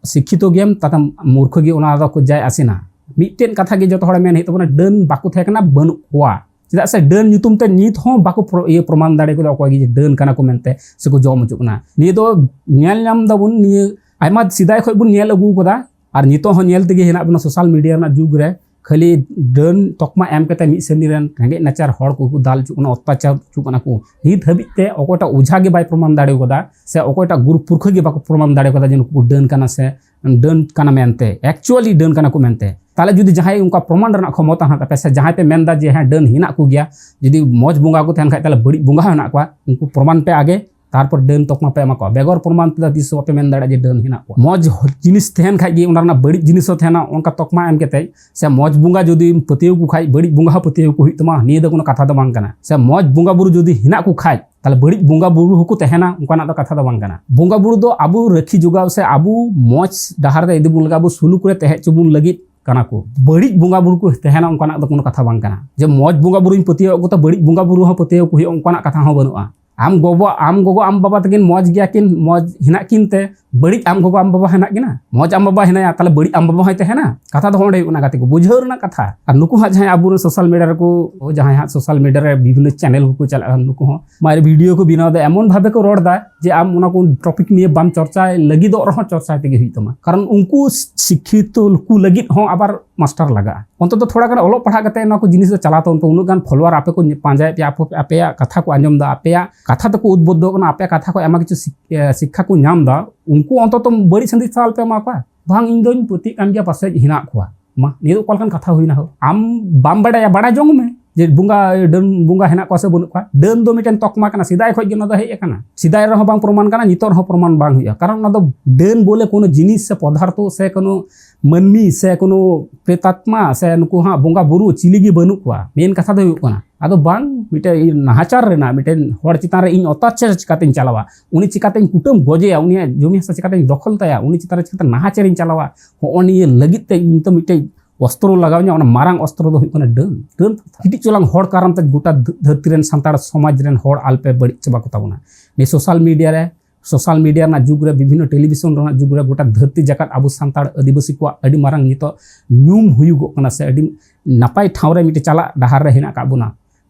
ᱥᱤᱠᱠᱷᱤᱛᱚ ᱜᱮᱭᱟᱢ, ᱛᱟᱛᱮ ᱢᱩᱨᱠᱷᱚ ᱜᱮ ᱚᱱᱟ ᱫᱚ ᱠᱚ ᱡᱟᱭ ᱟᱥᱮᱱᱟ᱾ ᱢᱤᱫᱴᱮᱱ ᱠᱟᱛᱷᱟ ᱜᱮ ᱡᱚᱛᱚ ᱦᱚᱲ ᱢᱮᱱ ᱦᱩᱭᱩᱜ ᱛᱟᱵᱚᱱᱟ, ᱰᱟᱹᱱ ᱵᱟᱠᱚ ᱛᱟᱦᱮᱸ ᱠᱟᱱᱟ, ᱵᱟᱹᱱᱩᱜ ᱠᱚᱣᱟ᱾ ᱪᱮᱫᱟᱜ ᱥᱮ ᱰᱟᱹᱱ ᱧᱩᱛᱩᱢ ᱛᱮ ᱱᱤᱛ ᱦᱚᱸ ᱵᱟᱠᱚ ᱯᱨᱚ-, ᱤᱭᱟᱹ ᱯᱨᱚᱢᱟᱱ ᱫᱟᱲᱮ ᱠᱟᱫᱟ ᱚᱠᱚᱭ ᱜᱮ ᱡᱮ ᱰᱟᱹᱱ ᱠᱟᱱᱟ ᱠᱚ ᱢᱮᱱᱛᱮ ᱥᱮᱠᱚ ᱡᱚᱢ ᱦᱚᱪᱚᱜ ᱠᱟᱱᱟ᱾ ᱱᱤᱭᱟᱹ ᱫᱚ ᱧᱮᱞ ᱧᱟᱢ ᱫᱟᱵᱚᱱ, ᱱᱤᱭᱟᱹ ᱟᱭᱢᱟ ᱥᱮᱫᱟᱭ ᱠᱷᱚᱱ ᱵᱚᱱ ᱧᱮᱞ ᱟᱹᱜᱩ ᱠᱟᱫᱟ, ᱟᱨ ᱱᱤᱛᱚᱜ ᱦᱚᱸ ᱧᱮᱞ ᱛᱮᱜᱮ ᱦᱮᱱᱟᱜ ᱵᱚᱱᱟ᱾ ᱥᱳᱥᱟᱞ ᱢᱤᱰᱤᱭᱟ ᱨᱮᱱᱟᱜ ᱡᱩᱜᱽ ᱨᱮ ᱠᱷᱟᱹᱞᱤ ᱰᱟᱹᱱ ᱛᱚᱠᱢᱟ ᱮᱢ ᱠᱟᱛᱮ ᱢᱤᱫ ᱥᱨᱮᱱᱤ ᱨᱮᱱ ᱨᱮᱸᱜᱮᱡ ᱱᱟᱪᱟᱨ ᱦᱚᱲ ᱠᱚᱠᱚ ᱫᱟᱞ ᱦᱚᱪᱚᱜ ᱠᱟᱱᱟ, ᱚᱛᱛᱟᱪᱟᱨ ᱦᱚᱪᱚᱜ ᱠᱟᱱᱟ ᱠᱚ᱾ ᱱᱤᱛ ᱦᱟᱹᱵᱤᱡ ᱛᱮ ᱚᱠᱚᱭᱴᱟᱜ ᱚᱡᱷᱟ ᱜᱮ ᱵᱟᱭ ᱯᱨᱚᱢᱟᱱ ᱫᱟᱲᱮ ᱠᱟᱫᱟ ᱥᱮ ᱚᱠᱚᱭᱴᱟᱜ ᱜᱩᱨᱩ ᱯᱩᱨᱠᱷᱟᱹ ᱜᱮ ᱵᱟᱠᱚ ᱯᱨᱚᱢᱟᱱ ᱫᱟᱲᱮ ᱠᱟᱫᱟ ᱡᱮ ᱱᱩᱠᱩ ᱰᱟᱹᱱ ᱠᱟᱱᱟ ᱥᱮ ᱰᱟᱹᱱ ᱠᱟᱱᱟ ᱢᱮᱱᱛᱮ, actually ᱰᱟᱹᱱ ᱠᱟᱱᱟ ᱠᱚ ᱢᱮᱱᱛᱮ᱾ ᱛᱟᱦᱞᱮ ᱡᱩᱫᱤ ᱡᱟᱦᱟᱸᱭ ᱚᱱᱠᱟ ᱯᱨᱚᱢᱟᱱ ᱨᱮᱱᱟᱜ ᱠᱷᱚᱢᱚᱛᱟ ᱦᱮᱱᱟᱜ ᱛᱟᱯᱮᱭᱟ ᱥᱮ ᱡᱟᱦᱟᱸᱭ ᱯᱮ ᱢᱮᱱᱫᱟ ᱡᱮ ᱦᱮᱸ ᱰᱟᱹᱱ ᱦᱮᱱᱟᱜ ᱠᱚᱜᱮᱭᱟ, ᱡᱩᱫᱤ ᱢᱚᱡᱽ ᱵᱚᱸᱜᱟ ᱠᱚ ᱛᱟᱦᱮᱱ ᱠᱷᱟᱡ, ᱛᱟᱦᱞᱮ ᱵᱟᱹᱲᱤᱡ ᱵᱚᱸᱜᱟ ᱦᱚᱸ ᱦᱮᱱᱟᱜ ᱠᱚᱣᱟ, ᱩᱱᱠᱩ ᱯᱨᱚᱢᱟᱱ ᱯᱮ ᱟᱜᱮ, ᱛᱟᱨᱯᱚᱨ ᱰᱟᱹᱱ ᱛᱚᱠᱢᱟ ᱯᱮ ᱮᱢᱟ ᱠᱚᱣᱟ᱾ ᱵᱮᱜᱚᱨ ᱯᱨᱚᱢᱟᱱ ᱛᱮᱫᱚ ᱛᱤᱥ ᱦᱚᱸ ᱵᱟᱯᱮ ᱢᱮᱱ ᱫᱟᱲᱮᱭᱟᱜᱼᱟ ᱡᱮ ᱰᱟᱹᱱ ᱦᱮᱱᱟᱜ ᱠᱚᱣᱟ᱾ ᱢᱚᱡᱽ ᱦᱚ-, ᱡᱤᱱᱤᱥ ᱛᱟᱦᱮᱱ ᱠᱷᱟᱡ ᱜᱮ, ᱚᱱᱟ ᱨᱮᱱᱟᱜ ᱵᱟᱹᱲᱤᱡ ᱡᱤᱱᱤᱥ ᱦᱚᱸ ᱛᱟᱦᱮᱱᱟ, ᱚᱱᱠᱟ ᱛᱚᱠᱢᱟ ᱮᱢ ᱠᱟᱛᱮ᱾ ᱥᱮ ᱢᱚᱡᱽ ᱵᱚᱸᱜᱟ ᱡᱩᱫᱤᱢ ᱯᱟᱹᱛᱭᱟᱹᱣ ᱠᱚ ᱠᱷᱟᱡ, ᱵᱟᱹᱲᱤᱡ ᱵᱚᱸᱜᱟ ᱦᱚᱸ ᱯᱟᱹᱛᱭᱟᱹᱣ ᱠᱚ ᱦᱩᱭᱩᱜ ᱛᱟᱢᱟ, ᱱᱤᱭᱟᱹ ᱫᱚ ᱠᱳᱱᱳ ᱠᱟᱛᱷᱟ ᱫᱚ ᱵᱟᱝ ᱠᱟᱱᱟ᱾ ᱥᱮ ᱢᱚᱡᱽ ᱵᱚᱸᱜᱟ ᱵᱩᱨᱩ ᱡᱩᱫᱤ ᱦᱮᱱᱟᱜ ᱠᱚ ᱠᱷᱟᱡ, ᱛᱟᱦᱞᱮ ᱵᱟᱹᱲᱤᱡ ᱵᱚᱸᱜᱟ ᱵᱩᱨᱩ ᱦᱚᱸᱠᱚ ᱛᱟᱦᱮᱱᱟ, ᱚᱱᱠᱟᱱᱟᱜ ᱫᱚ ᱠᱟᱛᱷᱟ ᱫᱚ ᱵᱟᱝ ᱠᱟᱱᱟ᱾ ᱵᱚᱸᱜᱟ ᱵᱩᱨᱩ ᱫᱚ ᱟᱵᱚ ᱨᱟᱹᱠᱷᱤ ᱡᱚᱜᱟᱣ ᱥᱮ ᱟᱵᱚ ᱢᱚᱡᱽ ᱰᱟᱦᱟᱨ ᱨᱮ ᱤᱫᱤ ᱵᱚᱱ ᱞᱟᱹᱜᱤᱫ, ᱟᱵᱚ ᱥᱩᱞᱩᱠ ᱨᱮ ᱛᱟᱦᱮᱸ ᱦᱚᱪᱚ ᱵᱚᱱ ᱞᱟᱹᱜᱤᱫ ᱠᱟᱱᱟ ᱠᱚ᱾ ᱵᱟᱹᱲᱤᱡ ᱵᱚᱸᱜᱟ ᱵᱩᱨᱩ ᱠᱚ ᱛᱟᱦᱮᱱᱟ, ᱚᱱᱠᱟᱱᱟᱜ ᱫᱚ ᱠᱳᱱᱳ ᱠᱟᱛᱷᱟ ᱵᱟᱝ ᱠᱟᱱᱟ᱾ ᱡᱮ ᱢᱚᱡᱽ ᱵᱚᱸᱜᱟ ᱵᱩᱨᱩᱧ ᱯᱟᱹᱛᱭᱟᱹᱣᱟᱜ ᱠᱚ, ᱛᱚ ᱵᱟᱹᱲᱤᱡ ᱵᱚᱸᱜᱟ ᱵᱩᱨᱩ ᱦᱚᱸ ᱯᱟᱹᱛᱭᱟᱹᱣ ᱠᱚ ᱦᱩᱭᱩᱜᱼᱟ, ᱚᱱᱠᱟᱱᱟᱜ ᱠᱟᱛᱷᱟ ᱦᱚᱸ ᱵᱟᱹᱱᱩᱜᱼᱟ᱾ ᱟᱢ ᱜᱚᱜᱚ, ᱟᱢ ᱜᱚᱜᱚ, ᱟᱢ ᱵᱟᱵᱟ ᱛᱟᱹᱠᱤᱱ ᱢᱚᱡᱽ ᱜᱮᱭᱟ ᱠᱤᱱ, ᱢᱚᱡᱽ ᱦᱮᱱᱟᱜ ᱠᱤᱱ ᱛᱮ, ᱵᱟᱹᱲᱤᱡ ᱟᱢ ᱜᱚᱜᱚ, ᱟᱢ ᱵᱟᱵᱟ ᱦᱮᱱᱟᱜ ᱠᱤᱱᱟ, ᱢᱚᱡᱽ ᱟᱢ ᱵᱟᱵᱟ ᱦᱮᱱᱟᱭᱟ, ᱛᱟᱦᱞᱮ ᱵᱟᱹᱲᱤᱡ ᱟᱢ ᱵᱟᱵᱟ ᱦᱚᱸᱭ ᱛᱟᱦᱮᱱᱟ? ᱠᱟᱛᱷᱟ ᱫᱚ ᱚᱸᱰᱮ ᱦᱩᱭᱩᱜ ᱠᱟᱱᱟ, ᱜᱟᱛᱮ ᱠᱚ, ᱵᱩᱡᱷᱟᱹᱣ ᱨᱮᱱᱟᱜ ᱠᱟᱛᱷᱟ᱾ ᱟᱨ ᱱᱩᱠᱩ ᱦᱟᱸᱜ ᱡᱟᱦᱟᱸᱭ ᱟᱵᱚᱨᱮᱱ ᱥᱳᱥᱟᱞ ᱢᱤᱰᱤᱭᱟ ᱨᱮᱠᱚ, ᱡᱟᱦᱟᱸᱭ ᱦᱟᱸᱜ ᱥᱳᱥᱟᱞ ᱢᱤᱰᱤᱭᱟ ᱨᱮ ᱵᱤᱵᱷᱤᱱᱱᱚ ᱪᱮᱱᱮᱞ ᱠᱚᱠᱚ ᱪᱟᱞᱟᱜᱼᱟ, ᱱᱩᱠᱩ ᱦᱚᱸ ᱢᱟᱨᱮ ᱵᱷᱤᱰᱤᱭᱳ ᱠᱚ ᱵᱮᱱᱟᱣ ᱮᱫᱟ, ᱮᱢᱚᱱ ᱵᱷᱟᱵᱮ ᱠᱚ ᱨᱚᱲ ᱮᱫᱟ ᱡᱮ ᱟᱢ ᱚᱱᱟ ᱠᱚ ᱴᱚᱯᱤᱠ ᱱᱤᱭᱮ ᱵᱟᱢ ᱪᱚᱨᱪᱟᱭ ᱞᱟᱹᱜᱤᱫᱚᱜ ᱨᱮᱦᱚᱸ ᱪᱚᱨᱪᱟᱭ ᱛᱮᱜᱮ ᱦᱩᱭᱩᱜ ᱛᱟᱢᱟ, ᱠᱟᱨᱚᱱ ᱩᱱᱠᱩ ᱥᱤᱠᱠᱷᱤᱛᱚ ᱠᱚ ᱞᱟᱹᱜᱤᱫ ᱦᱚᱸ ᱟᱵᱟᱨ ᱢᱟᱥᱴᱟᱨ ᱞᱟᱜᱟᱜᱼᱟ᱾ ᱚᱱᱛᱚᱛᱚ ᱛᱷᱚᱲᱟ ᱜᱟᱱ ᱚᱞᱚᱜ ᱯᱟᱲᱦᱟᱜ ᱠᱟᱛᱮ ᱱᱚᱣᱟ ᱠᱚ ᱡᱤᱱᱤᱥ ᱫᱚ ᱪᱟᱞᱟᱣ ᱛᱟᱵᱚᱱ ᱯᱮ᱾ ᱩᱱᱟᱹᱜ ᱜᱟᱱ ᱯᱷᱚᱞᱳᱣᱟᱨ ᱟᱯᱮ ᱠᱚ ᱯᱟᱸᱡᱟᱭᱮᱫ ᱯᱮᱭᱟ, ᱟᱯᱮ, ᱟᱯᱮᱭᱟᱜ ᱠᱟᱛᱷᱟ ᱠᱚ ᱟᱸᱡᱚᱢ ᱮᱫᱟ, ᱟᱯᱮᱭᱟᱜ ᱠᱟᱛᱷᱟ ᱛᱮᱠᱚ ᱩᱫᱽᱵᱩᱫᱽᱫᱷᱚᱜ ᱠᱟᱱᱟ, ᱟᱯᱮᱭᱟᱜ ᱠᱟᱛᱷᱟ ᱠᱷᱚᱱ ᱟᱭᱢᱟ ᱠᱤᱪᱷᱩ ᱥᱤᱠ-, ᱮ, ᱥᱤᱠᱠᱷᱟ ᱠᱚ ᱧᱟᱢ ᱮᱫᱟ, ᱩᱱᱠᱩ ᱚᱱᱛᱚᱛᱚ ᱵᱟᱹᱲᱤᱡ ᱥᱟᱸᱫᱮᱥ ᱫᱚ ᱟᱞᱚᱯᱮ ᱮᱢᱟ ᱠᱚᱣᱟ᱾ ᱵᱟᱝ, ᱤᱧ ᱫᱚᱧ ᱯᱟᱹᱛᱭᱟᱹᱜ ᱠᱟᱱ ᱜᱮᱭᱟ, ᱯᱟᱥᱮᱡ ᱦᱮᱱᱟᱜ ᱠᱚᱣᱟ᱾ ᱢᱟ, ᱱᱤᱭᱟᱹ ᱫᱚ ᱚᱠᱟ ᱞᱮᱠᱟᱱ ᱠᱟᱛᱷᱟ ᱦᱩᱭᱱᱟ ᱦᱳ? ᱟᱢ ᱵᱟᱢ ᱵᱟᱰᱟᱭᱟ, ᱵᱟᱰᱟᱭ ᱡᱚᱝ ᱢᱮ ᱡᱮ ᱵᱚᱸᱜᱟ, ᱰᱟᱹᱱ ᱵᱚᱸᱜᱟ ᱦᱮᱱᱟᱜ ᱠᱚᱣᱟ ᱥᱮ ᱵᱟᱹᱱᱩᱜ ᱠᱚᱣᱟ᱾ ᱰᱟᱹᱱ ᱫᱚ ᱢᱤᱫᱴᱮᱱ ᱛᱚᱠᱢᱟ ᱠᱟᱱᱟ, ᱥᱮᱫᱟᱭ ᱠᱷᱚᱱ ᱜᱮ ᱱᱚᱣᱟ ᱫᱚ ᱦᱮᱡ ᱟᱠᱟᱱᱟ᱾ ᱥᱮᱫᱟᱭ ᱨᱮᱦᱚᱸ ᱵᱟᱝ ᱯᱨᱚᱢᱟᱱ ᱠᱟᱱᱟ, ᱱᱤᱛᱚᱜ ᱨᱮᱦᱚᱸ ᱯᱨᱚᱢᱟᱱ ᱵᱟᱝ ᱦᱩᱭᱩᱜᱼᱟ, ᱠᱟᱨᱚᱱ ᱚᱱᱟ ᱫᱚ ᱰᱟᱹᱱ ᱵᱚᱞᱮ ᱠᱳᱱᱳ ᱡᱤᱱᱤᱥ ᱥᱮ ᱯᱚᱫᱟᱨᱛᱷᱚ ᱥᱮ ᱠᱳᱱᱳ ᱢᱟᱹᱱᱢᱤ ᱥᱮ ᱠᱳᱱᱳ ᱯᱨᱮᱛᱟᱛᱢᱟ ᱥᱮ ᱱᱩᱠᱩ ᱦᱟᱸᱜ ᱵᱚᱸᱜᱟ ᱵᱩᱨᱩ ᱪᱤᱞᱤ ᱜᱮ ᱵᱟᱹᱱᱩᱜ ᱠᱚᱣᱟ᱾ ᱢᱮᱱ ᱠᱟᱛᱷᱟ ᱫᱚ ᱦᱩᱭᱩᱜ ᱠᱟᱱᱟ, ᱟᱫᱚ ᱵᱟᱝ, ᱢᱤᱫᱴᱮᱱ ᱱᱟᱦᱟᱪᱟᱨ ᱨᱮᱱᱟᱜ, ᱢᱤᱫᱴᱮᱱ ᱦᱚᱲ ᱪᱮᱛᱟᱱ ᱨᱮ ᱤᱧ ᱚᱛᱛᱟᱪᱟᱨ ᱪᱤᱠᱟᱛᱮᱧ ᱪᱟᱞᱟᱣᱟ, ᱩᱱᱤ ᱪᱤᱠᱟᱛᱮᱧ ᱠᱩᱴᱟᱹᱢ ᱜᱚᱡᱮᱭᱟ, ᱩᱱᱤᱭᱟᱜ ᱡᱚᱢᱤ ᱦᱟᱥᱟ ᱪᱤᱠᱟᱛᱮᱧ ᱫᱚᱠᱷᱚᱞ ᱛᱟᱭᱟ, ᱩᱱᱤ ᱪᱮᱛᱟᱱ ᱨᱮ ᱪᱤᱠᱟᱛᱮ ᱱᱟᱦᱟᱪᱟᱨᱤᱧ ᱪᱟᱞᱟᱣᱟ, ᱦᱚᱸᱜᱼᱚ ᱱᱤᱭᱟᱹ ᱞᱟᱹᱜᱤᱫ ᱛᱮ ᱤᱧ ᱛᱚ ᱢᱤᱫᱴᱮᱡ ᱚᱥᱛᱨᱚ ᱞᱟᱜᱟᱣ ᱤᱧᱟ᱾ ᱚᱱᱟ ᱢᱟᱨᱟᱝ ᱚᱥᱛᱨᱚ ᱫᱚ ᱦᱩᱭᱩᱜ ᱠᱟᱱᱟ ᱰᱟᱹᱱ᱾ ᱰᱟᱹᱱ ᱠᱟᱛᱷᱟ᱾ ᱠᱟᱹᱴᱤᱡ ᱪᱚᱞᱟᱝ ᱦᱚᱲ ᱠᱟᱨᱚᱱ ᱛᱮ ᱜᱚᱴᱟ ᱫᱷᱟᱹ-, ᱫᱷᱟᱹᱨᱛᱤ ᱨᱮᱱ ᱥᱟᱱᱛᱟᱲ ᱥᱚᱢᱟᱡᱽ ᱨᱮᱱ ᱦᱚᱲ ᱟᱞᱯᱮ ᱵᱟᱹᱲᱤᱡ ᱪᱟᱵᱟ ᱠᱚ ᱛᱟᱵᱚᱱᱟ᱾ ᱱᱤᱭᱟᱹ ᱥᱳᱥᱟᱞ ᱢᱤᱰᱤᱭᱟ ᱨᱮ, ᱥᱳᱥᱟᱞ ᱢᱤᱰᱤᱭᱟ ᱨᱮᱱᱟᱜ ᱡᱩᱜᱽ ᱨᱮ, ᱵᱤᱵᱷᱤᱱᱱᱚ ᱴᱮᱞᱤᱵᱷᱤᱥᱚᱱ ᱨᱮᱱᱟᱜ ᱡᱩᱜᱽ ᱨᱮ ᱜᱚᱴᱟ ᱫᱷᱟᱹᱨᱛᱤ ᱡᱟᱠᱟᱛ ᱟᱵᱚ ᱥᱟᱱᱛᱟᱲ ᱟᱹᱫᱤᱵᱟᱹᱥᱤ ᱠᱚᱣᱟᱜ ᱟᱹᱰᱤ ᱢᱟᱨᱟᱝ ᱱᱤᱛᱚᱜ ᱧᱩᱢ ᱦᱩᱭᱩᱜᱚᱜ ᱠᱟᱱᱟ ᱥᱮ ᱟᱹᱰᱤ ᱱᱟᱯᱟᱭ ᱴᱷᱟᱶ ᱨᱮ ᱢᱤᱫᱴᱮᱡ ᱪᱟᱞᱟᱜ ᱰᱟᱦᱟᱨ ᱨᱮ ᱦᱮᱱᱟᱜ ᱟᱠᱟᱫ ᱵᱚᱱᱟ᱾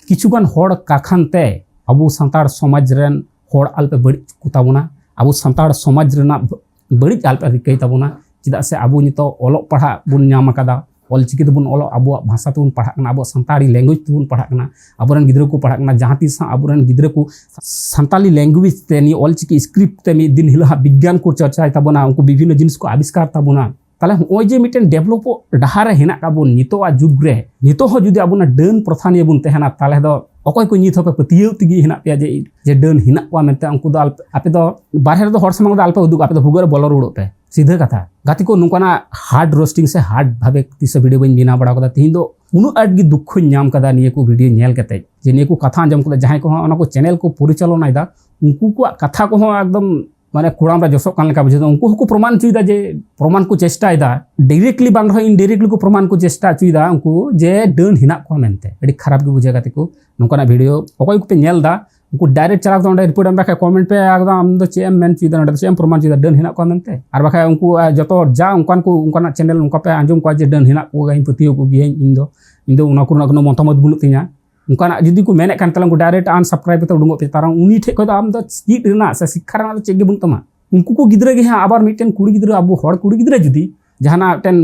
ᱠᱤᱪᱷᱩᱜᱟᱱ ᱦᱚᱲ ᱠᱟᱠᱷᱟᱱ ᱛᱮ ᱟᱵᱚ ᱥᱟᱱᱛᱟᱲ ᱥᱚᱢᱟᱡᱽ ᱨᱮᱱ ᱦᱚᱲ ᱟᱞᱯᱮ ᱵᱟᱹᱲᱤᱡ ᱠᱚ ᱛᱟᱵᱚᱱᱟ, ᱟᱵᱚ ᱥᱟᱱᱛᱟᱲ ᱥᱚᱢᱟᱡᱽ ᱨᱮᱱᱟᱜ ᱵᱟᱹᱲᱤᱡ ᱟᱞᱯᱮ ᱨᱤᱠᱟᱹᱭ ᱛᱟᱵᱚᱱᱟ᱾ ᱪᱮᱫᱟᱜ ᱥᱮ ᱟᱵᱚ ᱱᱤᱛᱚᱜ ᱚᱞᱚᱜ ᱯᱟᱲᱦᱟᱜ ᱵᱚᱱ ᱧᱟᱢ ᱟᱠᱟᱫᱟ, ᱚᱞᱪᱤᱠᱤ ᱛᱮᱵᱚᱱ ᱚᱞᱚᱜ, ᱟᱵᱚᱣᱟᱜ ᱵᱷᱟᱥᱟ ᱛᱮᱵᱚᱱ ᱯᱟᱲᱦᱟᱜ ᱠᱟᱱᱟ, ᱟᱵᱚᱣᱟᱜ ᱥᱟᱱᱛᱟᱲᱤ ᱞᱮᱝᱜᱩᱭᱮᱡᱽ ᱛᱮᱵᱚᱱ ᱯᱟᱲᱦᱟᱜ ᱠᱟᱱᱟ, ᱟᱵᱚᱨᱮᱱ ᱜᱤᱫᱽᱨᱟᱹ ᱠᱚ ᱯᱟᱲᱦᱟᱜ ᱠᱟᱱᱟ, ᱡᱟᱦᱟᱸ ᱛᱤᱥ ᱦᱟᱸᱜ ᱟᱵᱚᱨᱮᱱ ᱜᱤᱫᱽᱨᱟᱹ ᱠᱚ ᱥᱟᱱᱛᱟᱲᱤ ᱞᱮᱝᱜᱩᱭᱮᱡᱽ ᱛᱮ, ᱱᱤᱭᱟᱹ ᱚᱞᱪᱤᱠᱤ ᱥᱠᱨᱤᱯᱴ ᱛᱮ ᱢᱤᱫ ᱫᱤᱱ ᱦᱤᱞᱳᱜ ᱦᱟᱸᱜ ᱵᱤᱜᱽᱜᱟᱱ ᱠᱚ ᱪᱚᱨᱪᱟᱭ ᱛᱟᱵᱚᱱᱟ, ᱩᱱᱠᱩ ᱵᱤᱵᱷᱤᱱᱱᱚ ᱡᱤᱱᱤᱥ ᱠᱚ ᱟᱵᱤᱥᱠᱟᱨ ᱛᱟᱵᱚᱱᱟ᱾ ᱛᱟᱦᱞᱮ ᱦᱚᱸᱜᱼᱚᱭ ᱡᱮ ᱢᱤᱫᱴᱮᱱ ᱰᱮᱵᱷᱞᱚᱯᱚᱜ ᱰᱟᱦᱟᱨ ᱨᱮ ᱦᱮᱱᱟᱜ ᱟᱠᱟᱫ ᱵᱚᱱ ᱱᱤᱛᱚᱜᱟᱜ ᱡᱩᱜᱽ ᱨᱮ, ᱱᱤᱛᱚᱜ ᱦᱚᱸ ᱡᱩᱫᱤ ᱟᱵᱚ ᱚᱱᱟ ᱰᱟᱹᱱ ᱯᱨᱚᱛᱷᱟ ᱱᱤᱭᱮ ᱵᱚᱱ ᱛᱟᱦᱮᱱᱟ, ᱛᱟᱦᱞᱮ ᱫᱚ ᱚᱠᱚᱭ ᱠᱚ ᱱᱤᱛ ᱦᱚᱸᱯᱮ ᱯᱟᱹᱛᱭᱟᱹᱣ ᱛᱮᱜᱮ ᱦᱮᱱᱟᱜ ᱯᱮᱭᱟ ᱡᱮ, ᱡᱮ ᱰᱟᱹᱱ ᱦᱮᱱᱟᱜ ᱠᱚᱣᱟ ᱢᱮᱱᱛᱮ, ᱩᱱᱠᱩ ᱫᱚ ᱟᱞᱯᱮ, ᱟᱯᱮ ᱫᱚ ᱵᱟᱨᱦᱮ ᱨᱮᱫᱚ ᱦᱚᱲ ᱥᱟᱢᱟᱝ ᱨᱮᱫᱚ ᱟᱞᱯᱮ ᱩᱫᱩᱜᱟ, ᱟᱯᱮ ᱫᱚ ᱵᱷᱩᱜᱟᱹᱜ ᱨᱮ ᱵᱚᱞᱚ ᱨᱩᱣᱟᱹᱲᱚᱜ ᱯᱮ᱾ ᱥᱤᱫᱷᱟᱹ ᱠᱟᱛᱷᱟ, ᱜᱟᱛᱮ ᱠᱚ, ᱱᱚᱝᱠᱟᱱᱟᱜ hard roasting ᱥᱮ hard ᱵᱷᱟᱵᱮ ᱛᱤᱥ ᱦᱚᱸ video ᱵᱟᱹᱧ ᱵᱮᱱᱟᱣ ᱵᱟᱲᱟ ᱠᱟᱫᱟ᱾ ᱛᱤᱦᱤᱧ ᱫᱚ ᱩᱱᱟᱹᱜ ᱟᱸᱴ ᱜᱮ ᱫᱩᱠᱠᱷᱚᱧ ᱧᱟᱢ ᱠᱟᱫᱟ ᱱᱤᱭᱟᱹ ᱠᱚ video ᱧᱮᱞ ᱠᱟᱛᱮ, ᱡᱮ ᱱᱤᱭᱟᱹ ᱠᱚ ᱠᱟᱛᱷᱟ ᱟᱸᱡᱚᱢ ᱠᱟᱛᱮ ᱡᱟᱦᱟᱸᱭ ᱠᱚᱦᱚᱸ ᱚᱱᱟ ᱠᱚ channel ᱠᱚ ᱯᱚᱨᱤᱪᱟᱞᱚᱱᱟᱭᱮᱫᱟ, ᱩᱱᱠᱩ ᱠᱚᱣᱟᱜ ᱠᱟᱛᱷᱟ ᱠᱚᱦᱚᱸ ᱮᱠᱫᱚᱢ ᱢᱟᱱᱮ ᱠᱚᱲᱟᱢ ᱨᱮ ᱡᱚᱥᱚᱜ ᱠᱟᱱ ᱞᱮᱠᱟ ᱵᱩᱡᱷᱟᱹᱣ ᱮᱫᱟ᱾ ᱩᱱᱠᱩ ᱦᱚᱸᱠᱚ ᱯᱨᱚᱢᱟᱱ ᱦᱚᱪᱚᱭᱮᱫᱟ, ᱡᱮ ᱯᱨᱚᱢᱟᱱ ᱠᱚ ᱪᱮᱥᱴᱟᱭᱮᱫᱟ, directly ᱵᱟᱝ ᱨᱮᱦᱚᱸ indirectly ᱠᱚ ᱯᱨᱚᱢᱟᱱ ᱠᱚ ᱪᱮᱥᱴᱟ ᱦᱚᱪᱚᱭᱮᱫᱟ ᱩᱱᱠᱩ ᱡᱮ ᱰᱟᱹᱱ ᱦᱮᱱᱟᱜ ᱠᱚᱣᱟ ᱢᱮᱱᱛᱮ᱾ ᱟᱹᱰᱤ ᱠᱷᱟᱨᱟᱯ ᱜᱮ ᱵᱩᱡᱷᱟᱹᱜᱼᱟ ᱜᱟᱛᱮ ᱠᱚ, ᱱᱚᱝᱠᱟᱱᱟᱜ video ᱚᱠᱚᱭ ᱠᱚᱯᱮ ᱧᱮᱞ ᱮᱫᱟ, ᱩᱱᱠᱩ direct ᱪᱟᱞᱟᱣ ᱠᱟᱛᱮ ᱚᱸᱰᱮ report ᱮᱢ ᱵᱟᱠᱷᱟᱡ comment ᱯᱮ, ᱮᱠᱫᱚᱢ ᱟᱢ ᱫᱚ ᱪᱮᱫ ᱮᱢ ᱢᱮᱱ ᱦᱚᱪᱚᱭᱮᱫᱟ, ᱱᱚᱰᱮ ᱫᱚ ᱪᱮᱫ ᱮᱢ ᱯᱨᱚᱢᱟᱱ ᱦᱚᱪᱚᱭᱮᱫᱟ, ᱰᱟᱹᱱ ᱦᱮᱱᱟᱜ ᱠᱚᱣᱟ ᱢᱮᱱᱛᱮ? ᱟᱨ ᱵᱟᱠᱷᱟᱡ ᱩᱱᱠᱩ, ᱟᱨ ᱡᱚᱛᱚ ᱡᱟ ᱚᱱᱠᱟᱱ ᱠᱚ, ᱚᱱᱠᱟᱱᱟᱜ channel ᱚᱱᱠᱟ ᱯᱮ ᱟᱸᱡᱚᱢ ᱠᱚᱣᱟ ᱡᱮ ᱰᱟᱹᱱ ᱦᱮᱱᱟᱜ ᱠᱚᱣᱟ, ᱤᱧ ᱯᱟᱹᱛᱭᱟᱹᱣ ᱠᱚ ᱜᱤᱭᱟᱹᱧ, ᱤᱧ ᱫᱚ, ᱤᱧ ᱫᱚ ᱚᱱᱟ ᱠᱚᱨᱮᱱᱟᱜ ᱠᱳᱱᱳ ᱢᱚᱛᱟᱢᱚᱛ ᱵᱟᱹᱱᱩᱜ ᱛᱤᱧᱟ, ᱚᱱᱠᱟᱱᱟᱜ ᱡᱩᱫᱤ ᱠᱚ ᱢᱮᱱᱮᱫ ᱠᱟᱱ ᱛᱟᱦᱚᱞᱮ ᱩᱱᱠᱩ direct unsubscribe ᱠᱟᱛᱮ ᱩᱰᱩᱝᱚᱜ ᱯᱮ᱾ ᱠᱟᱨᱚᱱ ᱩᱱᱤ ᱴᱷᱮᱡ ᱠᱷᱚᱡ ᱫᱚ ᱟᱢ ᱫᱚ ᱪᱮᱫ ᱨᱮᱱᱟᱜ ᱥᱮ ᱥᱤᱠᱠᱷᱟ ᱨᱮᱱᱟᱜ ᱫᱚ ᱪᱮᱫ ᱜᱮ ᱵᱟᱹᱱᱩᱜ ᱛᱟᱢᱟ᱾ ᱩᱱᱠᱩ ᱠᱚ ᱜᱤᱫᱽᱨᱟᱹ ᱜᱮ ᱦᱟᱸᱜ ᱟᱵᱟᱨ ᱢᱤᱫᱴᱮᱱ ᱠᱩᱲᱤ ᱜᱤᱫᱽᱨᱟᱹ, ᱟᱵᱚ ᱦᱚᱲ ᱠᱩᱲᱤ ᱜᱤᱫᱽᱨᱟᱹ ᱡᱩᱫᱤ ᱡᱟᱦᱟᱱᱟᱜ ᱢᱤᱫᱴᱮᱱ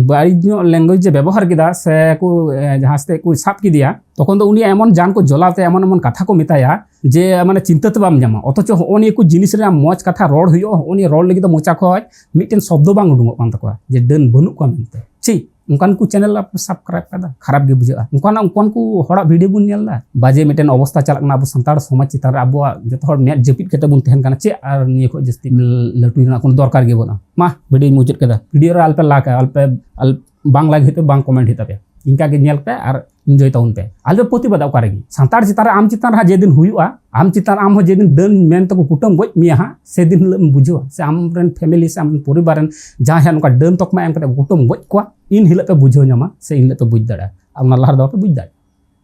ᱵᱟᱹᱲᱤᱡ ᱧᱚᱜ language ᱮ ᱵᱮᱵᱚᱦᱟᱨ ᱠᱮᱫᱟ ᱥᱮ ᱠᱚ, ᱮ, ᱡᱟᱦᱟᱸ ᱥᱟᱛᱮ ᱠᱚ ᱥᱟᱵ ᱠᱮᱫᱮᱭᱟ, ᱛᱚᱠᱷᱚᱱ ᱫᱚ ᱩᱱᱤᱭᱟᱜ ᱮᱢᱚᱱ ᱡᱟᱱ ᱠᱚ ᱡᱚᱞᱟᱣ ᱛᱟᱭᱟ, ᱮᱢᱚᱱ ᱮᱢᱚᱱ ᱠᱟᱛᱷᱟ ᱠᱚ ᱢᱮᱛᱟᱭᱟ ᱡᱮ ᱢᱟᱱᱮ ᱪᱤᱱᱛᱟᱹ ᱛᱮ ᱵᱟᱢ ᱧᱟᱢᱟ᱾ ᱚᱛᱷᱚᱪᱚ ᱦᱚᱸᱜᱼᱚ ᱱᱤᱭᱟᱹ ᱠᱚ ᱡᱤᱱᱤᱥ ᱨᱮᱭᱟᱜ ᱢᱚᱡᱽ ᱠᱟᱛᱷᱟ ᱨᱚᱲ ᱦᱩᱭᱩᱜᱼᱟ, ᱦᱚᱸᱜᱼᱚ ᱱᱤᱭᱟᱹ ᱨᱚᱲ ᱞᱟᱹᱜᱤᱫ ᱫᱚ ᱢᱚᱪᱟ ᱠᱷᱚᱡ ᱢᱤᱫᱴᱮᱱ ᱥᱚᱵᱫᱚ ᱵᱟᱝ ᱩᱰᱩᱝᱚᱜ ᱠᱟᱱ ᱛᱟᱠᱚᱣᱟ ᱡᱮ ᱰᱟᱹᱱ ᱵᱟᱹᱱᱩᱜ ᱠᱚᱣᱟ ᱢᱮᱱᱛᱮ᱾ ᱪᱮᱫ ᱚᱱᱠᱟᱱ ᱠᱚ channel ᱟᱯᱮ subscribe ᱠᱟᱫᱟ, ᱠᱷᱟᱨᱟᱯ ᱜᱮ ᱵᱩᱡᱷᱟᱹᱜᱼᱟ᱾ ᱚᱱᱠᱟᱱᱟᱜ, ᱚᱱᱠᱟᱱ ᱠᱚ ᱦᱚᱲᱟᱜ video ᱵᱚᱱ ᱧᱮᱞ ᱮᱫᱟ, ᱵᱟᱡᱮ ᱢᱤᱫᱴᱮᱱ ᱚᱵᱚᱥᱛᱟ ᱪᱟᱞᱟᱜ ᱠᱟᱱᱟ ᱟᱵᱚ ᱥᱟᱱᱛᱟᱲ ᱥᱚᱢᱟᱡᱽ ᱪᱮᱛᱟᱱ ᱨᱮ, ᱟᱵᱚᱣᱟᱜ ᱡᱚᱛᱚ ᱦᱚᱲ ᱢᱮᱫ ᱡᱟᱹᱯᱤᱫ ᱠᱟᱛᱮ ᱵᱚᱱ ᱛᱟᱦᱮᱱ ᱠᱟᱱᱟ᱾ ᱪᱮᱫ ᱟᱨ ᱱᱤᱭᱟᱹ ᱠᱷᱚᱡ ᱡᱟᱹᱥᱛᱤ ᱞᱟᱹᱴᱩ ᱨᱮᱱᱟᱜ ᱠᱳᱱᱳ ᱫᱚᱨᱠᱟᱨ ᱜᱮ ᱵᱟᱹᱱᱩᱜᱼᱟ᱾ ᱢᱟ videoᱧ ᱢᱩᱪᱟᱹᱫ ᱠᱮᱫᱟ, video ᱨᱮ ᱟᱞᱯᱮ like ᱟ, ᱟᱞᱯᱮ ᱟᱞ-, ᱵᱟᱝ like ᱦᱩᱭᱩᱜ ᱛᱟᱯᱮ, ᱵᱟᱝ comment ᱦᱩᱭᱩᱜ ᱛᱟᱯᱮ, ᱤᱱᱠᱟ ᱜᱮ ᱧᱮᱞ ᱯᱮ ᱟᱨ enjoy ᱛᱟᱵᱚᱱ ᱯᱮ᱾ ᱟᱞᱯᱮ ᱯᱨᱚᱛᱤᱵᱟᱫᱟ ᱚᱠᱟ ᱨᱮᱜᱮ᱾ ᱥᱟᱱᱛᱟᱲ ᱪᱮᱛᱟᱱ ᱨᱮ, ᱟᱢ ᱪᱮᱛᱟᱱ ᱨᱮ ᱦᱟᱸᱜ ᱡᱮᱫᱤᱱ ᱦᱩᱭᱩᱜᱼᱟ, ᱟᱢ ᱪᱮᱛᱟᱱ ᱨᱮ ᱟᱢ ᱦᱚᱸ ᱡᱮᱫᱤᱱ ᱰᱟᱹᱱ ᱢᱮᱱ ᱛᱮᱠᱚ ᱠᱩᱴᱟᱹᱢ ᱜᱚᱡ ᱢᱮᱭᱟ ᱦᱟᱸᱜ, ᱥᱮᱫᱤᱱ ᱦᱤᱞᱳᱜ ᱮᱢ ᱵᱩᱡᱷᱟᱹᱣᱟ, ᱥᱮ ᱟᱢ ᱨᱮᱱ family ᱥᱮ ᱟᱢ ᱨᱮᱱ ᱯᱚᱨᱤᱵᱟᱨ ᱨᱮᱱ ᱡᱟᱦᱟᱸᱭ ᱦᱟᱸᱜ ᱱᱚᱝᱠᱟ ᱰᱟᱹᱱ ᱛᱚᱠᱢᱟ ᱮᱢ ᱠᱟᱛᱮ ᱠᱩᱴᱟᱹᱢ ᱜᱚᱡ ᱠᱚᱣᱟ, ᱤᱱ ᱦᱤᱞᱳᱜ ᱯᱮ ᱵᱩᱡᱷᱟᱹᱣ ᱧᱟᱢᱟ, ᱥᱮ ᱤᱱ ᱦᱤᱞᱳᱜ ᱯᱮ ᱵᱩᱡᱽ ᱫᱟᱲᱮᱭᱟᱜᱼᱟ᱾ ᱟᱨ ᱚᱱᱟ ᱞᱟᱦᱟ ᱨᱮᱫᱚ ᱵᱟᱯᱮ ᱵᱩᱡᱽ ᱫᱟᱲᱮᱭᱟᱜᱼᱟ᱾